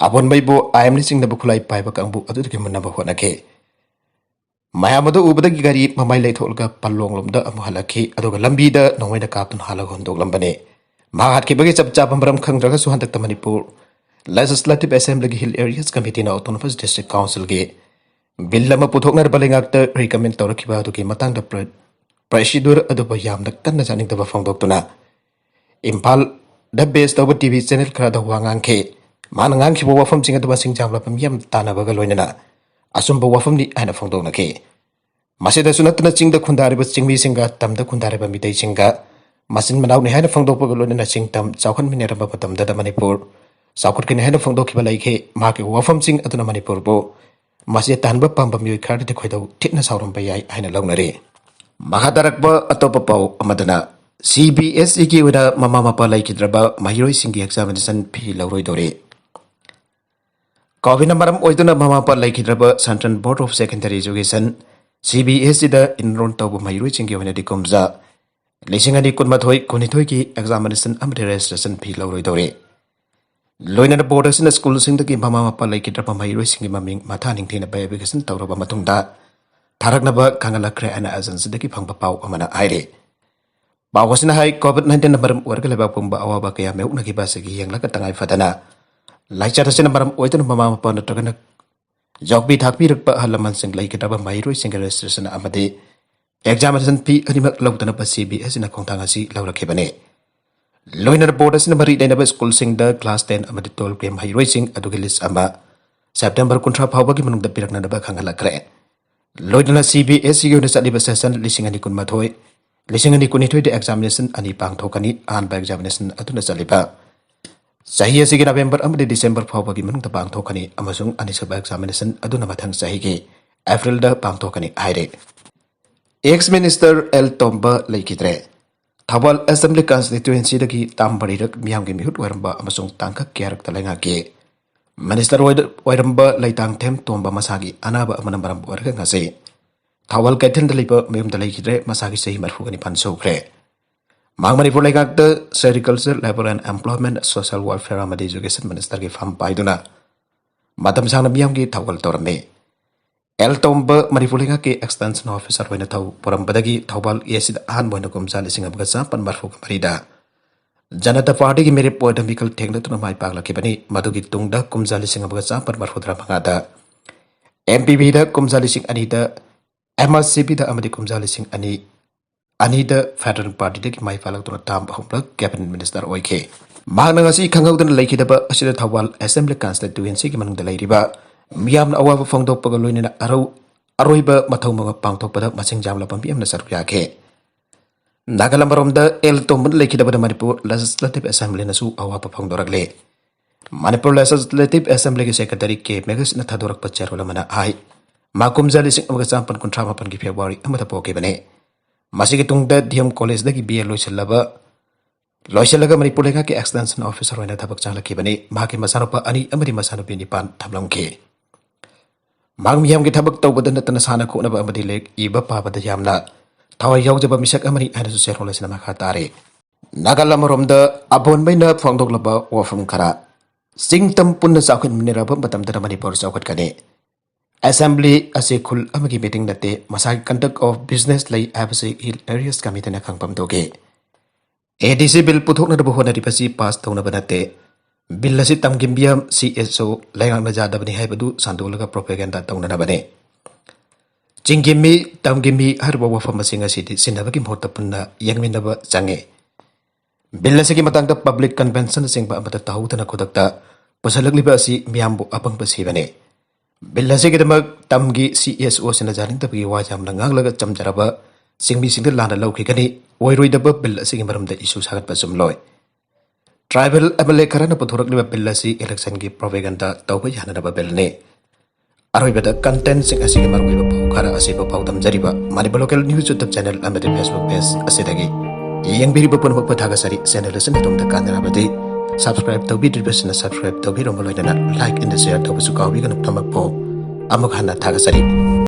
ꯑꯕꯣꯟꯃꯩꯕꯨ ꯑꯥꯏꯝꯅ ꯆꯤꯡꯅꯕ ꯈꯨꯠꯂꯥꯏ ꯄꯥꯏꯕ ꯀꯥꯡꯕꯨ ꯑꯗꯨꯗꯒꯤ ꯃꯨꯟꯅꯕ ꯍꯣꯠꯅꯈꯤ꯫ ꯃꯌꯥꯝ ꯑꯗꯨ ꯎꯕꯗꯒꯤ ꯒꯥꯔꯤ ꯃꯃꯥꯏ ꯂꯩꯊꯣꯛꯂꯒ ꯄꯥꯂꯣꯡꯂꯣꯝꯗ ꯑꯃꯨꯛ ꯍꯜꯂꯛꯈꯤ, ꯑꯗꯨꯒ ꯂꯝꯕꯤꯗ ꯅꯣꯡꯃꯩꯅ ꯀꯥꯞꯇꯨꯅ ꯍꯥꯠꯂꯒ ꯍꯨꯟꯗꯣꯛꯂꯝꯕꯅꯤ꯫ ꯃꯍꯥꯛ ꯍꯥꯠꯈꯤꯕꯒꯤ ꯆꯞ ꯆꯥꯕ ꯃꯔꯝ ꯈꯪꯗ꯭ꯔꯒꯁꯨ ꯍꯟꯗꯛꯇ ꯃꯅꯤꯄꯨꯔ ꯂꯦꯖꯤꯁꯂꯦꯇꯤꯚ ꯑꯦꯁꯦꯝꯕ꯭ꯂꯤꯒꯤ ꯍꯤꯜ ꯑꯦꯔꯤꯌꯥꯁ ꯀꯃꯤꯇꯤꯅ ꯑꯣꯇꯣꯅꯣꯃꯁ ꯗꯤꯁꯇ꯭ꯔꯤꯛ ꯀꯥꯎꯟꯁꯤꯜꯒꯤ ꯕꯤꯜ ꯑꯃ ꯄꯨꯊꯣꯛꯅꯅꯕ ꯂꯩꯉꯥꯛꯇ ꯔꯤꯀꯃꯦꯟ ꯇꯧꯔꯛꯈꯤꯕ ꯑꯗꯨꯒꯤ ꯃꯇꯥꯡꯗ ꯄ꯭ꯔ-, ꯄ꯭ꯔꯣꯁꯤꯗꯨꯔ ꯑꯗꯨꯕꯨ ꯌꯥꯝꯅ ꯀꯟꯅ ꯆꯥꯅꯤꯡꯗꯕ ꯐꯣꯡꯗꯣꯛꯇꯨꯅ ꯏꯝꯐꯥꯜꯗ ꯕꯦꯁ ꯇꯧꯕ ꯇꯤ ꯚꯤ ꯆꯦꯅꯦꯜ ꯈꯔꯗ ꯋꯥ ꯉꯥꯡꯈꯤ꯫ ꯃꯥꯅ ꯉꯥꯡꯈꯤꯕ ꯋꯥꯐꯝꯁꯤꯡ ꯑꯗꯨ ꯃꯁꯤꯡ ꯌꯥꯝꯂꯕ ꯃꯤꯌꯥꯝ ꯇꯥꯟꯅꯕꯒ ꯂꯣꯏꯅꯅ ꯑꯆꯨꯝꯕ ꯋꯥꯐꯝꯅꯤ ꯍꯥꯏꯅ ꯐꯣꯡꯗꯣꯛꯅꯈꯤ꯫ ꯃꯁꯤꯗꯁꯨ ꯅꯠꯇꯅ ꯆꯤꯡꯗ ꯈꯨꯟꯗꯥꯔꯤꯕ ꯆꯤꯡꯃꯤꯁꯤꯡꯒ ꯇꯝꯗ ꯈꯨꯟꯗꯥꯔꯤꯕ ꯃꯤꯇꯩꯁꯤꯡꯒ ꯃꯆꯤꯟ ꯃꯅꯥꯎꯅꯤ ꯍꯥꯏꯅ ꯐꯣꯡꯗꯣꯛꯄꯒ ꯂꯣꯏꯅꯅ ꯆꯤꯡ ꯇꯝ ꯆꯥꯎꯈꯠꯃꯤꯟꯅꯔꯝꯕ ꯃꯇꯝꯗꯗ ꯃꯅꯤꯄꯨꯔ ꯆꯥꯎꯈꯠꯀꯅꯤ ꯍꯥꯏꯅ ꯐꯣꯡꯗꯣꯛꯈꯤꯕ ꯂꯩꯈꯤ꯫ ꯃꯍꯥꯛꯀꯤ ꯋꯥꯐꯝꯁꯤꯡ ꯑꯗꯨꯅ ꯃꯅꯤꯄꯨꯔꯕꯨ ꯃꯁꯤ ꯇꯥꯍꯟꯕ ꯄꯥꯝꯕ ꯃꯤꯑꯣꯏ ꯈꯔꯗꯤ ꯈꯣꯏꯗꯧ ꯊꯤꯅ ꯁꯥꯎꯔꯝꯕ ꯌꯥꯏ ꯍꯥꯏꯅ ꯂꯧꯅꯔꯤ꯫ ꯃꯈꯥ ꯇꯥꯔꯛꯄ ꯑꯇꯣꯞꯄ ꯄꯥꯎ ꯑꯃꯗꯅ, ꯁꯤ ꯕꯤ ꯑꯦꯁ ꯏꯒꯤ ꯑꯣꯏꯅ ꯃꯃꯥ ꯃꯄꯥ ꯂꯩꯈꯤꯗ꯭ꯔꯕ ꯃꯍꯩꯔꯣꯏꯁꯤꯡꯒꯤ ꯑꯦꯛꯖꯥꯃꯤꯅꯦꯁꯟ ꯐꯤ ꯂꯧꯔꯣꯏꯗꯧꯔꯤ꯫ ꯀꯣꯚꯤꯗꯅ ꯃꯔꯝ ꯑꯣꯏꯗꯨꯅ ꯃꯃꯥ ꯃꯄꯥ ꯂꯩꯈꯤꯗ꯭ꯔꯕ Central Board of Secondary Education, C B S ꯏꯗ ꯏꯟꯔꯣꯜ ꯇꯧꯕ ꯃꯍꯩꯔꯣꯏꯁꯤꯡꯒꯤ ꯑꯣꯏꯅꯗꯤ ꯀꯨꯝꯖꯥ ꯂꯤꯁꯤꯡ ꯑꯅꯤ ꯀꯨꯟꯃꯥꯊꯣꯏ ꯀꯨꯟꯅꯤꯊꯣꯏꯒꯤ ꯑꯦꯛꯖꯥꯃꯤꯅꯦꯁꯟ ꯑꯃꯗꯤ ꯔꯦꯖꯤꯁꯇ꯭ꯔꯦꯁꯟ ꯐꯤ ꯂꯧꯔꯣꯏꯗꯧꯔꯤ꯫ ꯂꯣꯏꯅꯅ ꯕꯣꯔꯗ ꯑꯁꯤꯅ ꯁ꯭ꯀꯨꯜꯁꯤꯡꯗꯒꯤ ꯃꯃꯥ ꯃꯄꯥ ꯂꯩꯈꯤꯗ꯭ꯔꯕ ꯃꯍꯩꯔꯣꯏꯁꯤꯡꯒꯤ ꯃꯃꯤꯡ ꯃꯊꯥ ꯅꯤꯡꯊꯤꯅ ꯚꯦꯔꯤꯐꯤꯀꯦꯁꯟ ꯇꯧꯔꯕ ꯃꯇꯨꯡꯗ ꯊꯥꯔꯛꯅꯕ ꯈꯪꯍꯜꯂꯛꯈ꯭ꯔꯦ ꯍꯥꯏꯅ ꯑꯦꯖꯦꯟꯁꯤꯗꯒꯤ ꯐꯪꯕ ꯄꯥꯎ ꯑꯃꯅ ꯍꯥꯏꯔꯤ꯫ ꯄꯥꯎ ꯑꯁꯤꯅ ꯍꯥꯏ, ꯀꯣꯚꯤꯗ ꯅꯥꯏꯟꯇꯤꯟꯅ ꯃꯔꯝ ꯑꯣꯏꯔꯒ ꯂꯩꯕꯥꯛ ꯄꯨꯝꯕ ꯑꯋꯥꯕ ꯀꯌꯥ ꯃꯥꯌꯣꯛꯅꯈꯤꯕ ꯑꯁꯤꯒꯤ ꯌꯦꯡꯂꯒ ꯇꯉꯥꯏ ꯐꯗꯅ ꯂꯥꯏꯆꯠ ꯑꯁꯤꯅ ꯃꯔꯝ ꯑꯣꯏꯗꯨꯅ ꯃꯃꯥ ꯃꯄꯥ ꯅꯠꯇ꯭ꯔꯒꯅ ꯌꯣꯛꯄꯤ ꯊꯥꯛꯄꯤꯔꯛꯄ ꯑꯍꯜ ꯂꯃꯟꯁꯤꯡ ꯂꯩꯈꯤꯗ꯭ꯔꯕ ꯃꯍꯩꯔꯣꯏꯁꯤꯡꯒꯤ ꯔꯦꯖꯤꯁꯇ꯭ꯔꯦꯁꯟ ꯑꯃꯗꯤ ꯑꯦꯛꯖꯥꯃꯤꯅꯦꯁꯟ ꯐꯤ ꯑꯅꯤꯃꯛ ꯂꯧꯗꯅꯕ ꯁꯤ ꯕꯤ ꯑꯦꯁ ꯏꯅ ꯈꯣꯡꯊꯥꯡ ꯑꯁꯤ ꯂꯧꯔꯛꯈꯤꯕꯅꯤ꯫ ꯂꯣꯏꯅꯅ ꯕꯣꯔꯗ ꯑꯁꯤꯅ ꯃꯔꯤ ꯂꯩꯅꯕ ꯁ꯭ꯀꯨꯜꯁꯤꯡꯗ ꯀ꯭ꯂꯥꯁ ꯇꯦꯟ ꯑꯃꯗꯤ ꯇꯨꯋꯦꯜꯐꯀꯤ ꯃꯍꯩꯔꯣꯏꯁꯤꯡ ꯑꯗꯨꯒꯤ ꯂꯤꯁ ꯑꯃ ꯁꯦꯞꯇꯦꯝꯕꯔ ꯀꯨꯟꯊ꯭ꯔꯥ ꯐꯥꯎꯕꯒꯤ ꯃꯅꯨꯡꯗ ꯄꯤꯔꯛꯅꯅꯕ ꯈꯪꯍꯜꯂꯛꯈ꯭ꯔꯦ꯫ ꯂꯣꯏꯅꯅ CBSEꯒꯤ ꯑꯣꯏꯅ ꯆꯠꯂꯤꯕ session ꯂꯤꯁꯤꯡ ꯑꯅꯤ ꯀꯨꯟꯃꯥꯊꯣꯏ, ꯂꯤꯁꯤꯡ ꯑꯅꯤ ꯀꯨꯟꯅꯤꯊꯣꯏꯗ examination ꯑꯅꯤ ꯄꯥꯡꯊꯣꯛꯀꯅꯤ꯫ ꯑꯍꯥꯟꯕ examination ꯑꯗꯨꯅ ꯆꯠꯂꯤꯕ ꯆꯍꯤ ꯑꯁꯤꯒꯤ ꯅꯕꯦꯝꯕꯔ ꯑꯃꯗꯤ ꯗꯤꯁꯦꯝꯕꯔ ꯐꯥꯎꯕꯒꯤ ꯃꯅꯨꯡꯗ ꯄꯥꯡꯊꯣꯛꯀꯅꯤ ꯑꯃꯁꯨꯡ ꯑꯅꯤꯁꯨꯕ examination ꯑꯗꯨꯅ ꯃꯊꯪ ꯆꯍꯤꯒꯤ ꯑꯦꯄ꯭ꯔꯤꯜꯗ ꯄꯥꯡꯊꯣꯛꯀꯅꯤ ꯍꯥꯏꯔꯦ꯫ Ex minister ꯑꯦꯜ ꯇꯣꯝꯕ ꯂꯩꯈꯤꯗ꯭ꯔꯦ꯫ ꯊꯧꯕꯥꯜ Assembly constituencyꯗꯒꯤ ꯇꯥꯝ ꯃꯔꯤꯔꯛ ꯃꯤꯌꯥꯝꯒꯤ ꯃꯤꯍꯨꯠ ꯑꯣꯏꯔꯝꯕ ꯑꯃꯁꯨꯡ ꯇꯥꯡꯀꯛ ꯀꯌꯥꯔꯛꯇ ꯂꯩꯉꯥꯛꯀꯤ minister ꯑꯣꯏꯗ-, ꯑꯣꯏꯔꯝꯕ ꯂꯩꯇꯥꯡꯊꯦꯝ ꯇꯣꯝꯕ ꯃꯁꯥꯒꯤ ꯑꯅꯥꯕ ꯑꯃꯅ ꯃꯔꯝ ꯑꯣꯏꯔꯒ ꯉꯁꯤ ꯊꯧꯕꯥꯜ ꯀꯩꯊꯦꯜꯗ ꯂꯩꯕ ꯃꯌꯨꯝꯗ ꯂꯩꯈꯤꯗ꯭ꯔꯦ꯫ ꯃꯁꯥꯒꯤ ꯆꯍꯤ ꯃꯔꯤꯐꯨꯒ ꯅꯤꯄꯥꯟ ꯁꯨꯈ꯭ꯔꯦ꯫ ꯃꯍꯥꯛ Manipur ꯂꯩꯉꯥꯛꯇ Sericulture, Labour and Employment, Social Welfare ꯑꯃꯗꯤ Education ministerꯒꯤ ꯐꯝ ꯄꯥꯏꯗꯨꯅ ꯃꯇꯝ ꯁꯥꯡꯅ ꯃꯤꯌꯥꯝꯒꯤ ꯊꯧꯒꯜ ꯇꯧꯔꯝꯃꯤ꯫ ꯑꯦꯜ ꯇꯣꯝꯕ ꯃꯅꯤꯄꯨꯔ ꯂꯩꯉꯥꯛꯀꯤ extension officer ꯑꯣꯏꯅ ꯊꯧ ꯄꯨꯔꯝꯕꯗꯒꯤ ꯊꯧꯕꯥꯜ Eastꯁꯤꯗ ꯑꯍꯥꯟꯕ ꯑꯣꯏꯅ ꯀꯨꯝꯖꯥ ꯂꯤꯁꯤꯡ ꯑꯃꯒ ꯆꯥꯃꯥꯄꯟ ꯃꯔꯤꯐꯨꯒ ꯃꯔꯤꯗ ꯖꯅꯇꯥ ꯄꯥꯔꯇꯤꯒꯤ ꯃꯤꯔꯦꯞ ꯑꯣꯏꯅ ꯃꯤꯈꯜ ꯊꯦꯡꯅꯗꯨꯅ ꯃꯥꯏ ꯄꯥꯛꯂꯛꯈꯤꯕꯅꯤ꯫ ꯃꯗꯨꯒꯤ ꯇꯨꯡꯗ ꯀꯨꯝꯖꯥ ꯂꯤꯁꯤꯡ ꯑꯃꯒ ꯆꯥꯃꯥꯄꯟ ꯃꯔꯤꯐꯨꯇꯔꯥ ꯃꯉꯥꯗ, MPPꯗ ꯀꯨꯝꯖꯥ ꯂꯤꯁꯤꯡ ꯑꯅꯤꯗ, MRCPꯗ ꯑꯃꯗꯤ ꯀꯨꯝꯖꯥ ꯂꯤꯁꯤꯡ ꯑꯅꯤ, ꯑꯅꯤꯗ Federal Partyꯗꯒꯤ ꯃꯥꯏ ꯄꯥꯛꯂꯛꯇꯨꯅ ꯇꯥꯝ ꯑꯍꯨꯝꯂꯛ cabinet minister ꯑꯣꯏꯈꯤ꯫ ꯃꯍꯥꯛꯅ ꯉꯁꯤ ꯈꯪꯍꯧꯗꯅ ꯂꯩꯈꯤꯗꯕ ꯑꯁꯤꯗ ꯊꯧꯕꯥꯜ Assembly constituencyꯒꯤ ꯃꯅꯨꯡꯗ ꯂꯩꯔꯤꯕ ꯃꯤꯌꯥꯝꯅ ꯑꯋꯥꯕ ꯐꯣꯡꯗꯣꯛꯄꯒ ꯂꯣꯏꯅꯅ ꯑꯔꯧ-, ꯑꯔꯣꯏꯕ ꯃꯊꯧ ꯃꯉꯝ ꯄꯥꯡꯊꯣꯛꯄꯗ ꯃꯁꯤꯡ ꯌꯥꯝꯂꯕ ꯃꯤꯌꯥꯝꯅ ꯁꯔꯨꯛ ꯌꯥꯈꯤ꯫ ꯅꯥꯒꯥꯂꯦꯟ ꯑꯃꯔꯣꯝꯗ ꯑꯦꯜ ꯇꯣꯝꯕ ꯂꯩꯈꯤꯗꯕꯗ ꯃꯅꯤꯄꯨꯔ Legislative Assemblyꯅꯁꯨ ꯑꯋꯥꯕ ꯐꯣꯡꯗꯣꯔꯛꯂꯦ꯫ ꯃꯅꯤꯄꯨꯔ Legislative Assemblyꯒꯤ secretary ꯀꯦ ꯃꯦꯒꯁꯅ ꯊꯥꯗꯣꯔꯛꯄ ꯆꯦꯔꯣꯜ ꯑꯃꯅ ꯍꯥꯏ, ꯃꯥ ꯀꯨꯝꯖꯥ ꯂꯤꯁꯤꯡ ꯑꯃꯒ ꯆꯥꯃꯥꯄꯟ ꯀꯨꯟꯊ꯭ꯔꯥ ꯃꯥꯄꯟꯒꯤ February ꯑꯃꯗ ꯄꯣꯛꯈꯤꯕꯅꯤ꯫ ꯃꯁꯤꯒꯤ ꯇꯨꯡꯗ DM Collegeꯗꯒꯤ BA ꯂꯣꯏꯁꯤꯜꯂꯕ, ꯂꯣꯏꯁꯤꯜꯂꯒ ꯃꯅꯤꯄꯨꯔ ꯂꯩꯉꯥꯛꯀꯤ extension officer ꯑꯣꯏꯅ ꯊꯕꯛ ꯆꯪꯂꯛꯈꯤꯕꯅꯤ꯫ ꯃꯍꯥꯛꯀꯤ ꯃꯆꯥꯅꯨꯄꯥ ꯑꯅꯤ ꯑꯃꯗꯤ ꯃꯆꯥꯅꯨꯄꯤ ꯅꯤꯄꯥꯟ ꯊꯝꯂꯝꯈꯤ꯫ ꯃꯍꯥꯛ ꯃꯤꯌꯥꯝꯒꯤ ꯊꯕꯛ ꯇꯧꯕꯗ ꯅꯠꯇꯅ ꯁꯥꯟꯅ ꯈꯣꯠꯅꯕ ꯑꯃꯗꯤ ꯂꯥꯏꯔꯤꯛ ꯏꯕ ꯄꯥꯕꯗ ꯌꯥꯝꯅ ꯊꯋꯥꯏ ꯌꯥꯎꯖꯕ ꯃꯤꯁꯛ ꯑꯃꯅꯤ ꯍꯥꯏꯅꯁꯨ ꯆꯦꯔꯣꯜ ꯑꯁꯤꯅ ꯃꯈꯥ ꯇꯥꯔꯤ꯫ ꯅꯥꯒꯥꯂꯦꯟ ꯑꯃꯔꯣꯝꯗ ꯑꯕꯣꯟꯕꯩꯅ ꯐꯣꯡꯗꯣꯛꯂꯕ ꯋꯥꯐꯝ ꯈꯔ꯫ ꯆꯤꯡ ꯇꯝ ꯄꯨꯟꯅ ꯆꯥꯎꯈꯠꯃꯤꯟꯅꯔꯕ ꯃꯇꯝꯗꯅ ꯃꯅꯤꯄꯨꯔ ꯆꯥꯎꯈꯠꯀꯅꯤ꯫ Assembly ꯑꯁꯤ ꯈꯨꯜ ꯑꯃꯒꯤ meeting ꯅꯠꯇꯦ, ꯃꯁꯥꯒꯤ conduct of business ꯂꯩ ꯍꯥꯏꯕꯁꯤ Hill Areas Committeeꯅ ꯈꯪꯐꯝ ꯊꯣꯛꯏ꯫ ADC bill ꯄꯨꯊꯣꯛꯅꯅꯕ ꯍꯣꯠꯅꯔꯤꯕꯁꯤ pass ꯇꯧꯅꯕ ꯅꯠꯇꯦ꯫ Bill ꯑꯁꯤ ꯇꯝꯒꯤ ꯃꯤꯌꯥꯝ CSO ꯂꯩꯉꯥꯛꯅ ꯌꯥꯗꯕꯅꯤ ꯍꯥꯏꯕꯗꯨ ꯁꯟꯗꯣꯛꯂꯒ propaganda ꯇꯧꯅꯅꯕꯅꯤ꯫ ꯆꯤꯡꯒꯤ ꯃꯤ, ꯇꯝꯒꯤ ꯃꯤ ꯍꯥꯏꯔꯤꯕ ꯋꯥꯐꯝ ꯑꯁꯤ ꯉꯁꯤꯗꯤ ꯁꯤꯟꯅꯕꯒꯤ ꯃꯍꯨꯠꯇ ꯄꯨꯟꯅ ꯌꯦꯡꯃꯤꯟꯅꯕ ꯆꯪꯉꯤ꯫ Bill ꯑꯁꯤꯒꯤ ꯃꯇꯥꯡꯗ public conventionꯅꯆꯤꯡꯕ ꯑꯃꯠꯇ ꯇꯧꯍꯧꯗꯅ ꯈꯨꯗꯛꯇ ꯄꯨꯁꯜꯂꯛꯂꯤꯕ ꯑꯁꯤ ꯃꯤꯌꯥꯝꯕꯨ ꯑꯄꯪꯕ ꯁꯤꯕꯅꯤ꯫ ꯕꯤꯜ ꯑꯁꯤꯒꯤꯗꯃꯛ ꯇꯝꯒꯤ ꯁꯤ ꯑꯦꯁ ꯑꯣꯁꯤꯡꯅ ꯌꯥꯅꯤꯡꯗꯕꯒꯤ ꯋꯥ ꯌꯥꯝꯅ ꯉꯥꯡꯂꯒ ꯆꯝꯖꯔꯕ ꯆꯤꯡꯃꯤꯁꯤꯡꯗ ꯂꯥꯟꯅ ꯂꯧꯈꯤꯒꯅꯤ꯫ ꯑꯣꯏꯔꯣꯏꯗꯕ ꯕꯤꯜ ꯑꯁꯤꯒꯤ ꯃꯔꯝꯗ ꯏꯁꯨ ꯁꯥꯒꯠꯄ ꯆꯨꯝꯂꯣꯏ꯫ ꯇ꯭ꯔꯥꯏꯕꯦꯜ ꯑꯦꯝ ꯑꯦꯜ ꯑꯦ ꯈꯔꯅ ꯄꯨꯊꯣꯔꯛꯂꯤꯕ ꯕꯤꯜ ꯑꯁꯤ ꯏꯂꯦꯛꯁꯟꯒꯤ ꯄ꯭ꯔꯣꯄꯦꯒꯟꯗꯥ ꯇꯧꯕ ꯌꯥꯅꯅꯕ ꯕꯤꯜꯅꯤ꯫ ꯑꯔꯣꯏꯕꯗ ꯀꯟꯇꯦꯟꯁꯤꯡ ꯑꯁꯤꯒꯤ ꯃꯔꯨꯑꯣꯏꯕ ꯄꯥꯎ ꯈꯔ ꯑꯁꯤꯕꯨ ꯄꯥꯎꯗꯝꯖꯔꯤꯕ Manipur local news YouTube channel ꯑꯃꯗꯤ ꯐꯦꯁꯕꯨꯛ ꯄꯦꯖ ꯑꯁꯤꯗꯒꯤ꯫ ꯌꯦꯡꯕꯤꯔꯤꯕ ꯄꯨꯝꯅꯃꯛꯄꯨ ꯊꯥꯒꯠꯆꯔꯤ꯫ ꯆꯦꯅꯦꯜ ꯑꯁꯤꯅ ꯑꯗꯣꯝꯗ ꯀꯥꯟꯅꯔꯕꯗꯤ ꯁꯕꯁꯀ꯭ꯔꯥꯏꯕ ꯇꯧꯕꯤꯗ꯭ꯔꯤꯕꯁꯤꯡꯅ ꯁꯕꯁꯀ꯭ꯔꯥꯏꯕ ꯇꯧꯕꯤꯔꯝꯕ ꯂꯣꯏꯅꯅ ꯂꯥꯏꯛ ꯑꯦꯟ ꯁꯤꯌꯔ ꯇꯧꯕꯁꯨ ꯀꯥꯎꯕꯤꯒꯅꯨ꯫ ꯊꯝꯃꯛꯄꯣ꯫ ꯑꯃꯨꯛ ꯍꯟꯅ ꯊꯥꯒꯠꯆꯔꯤ꯫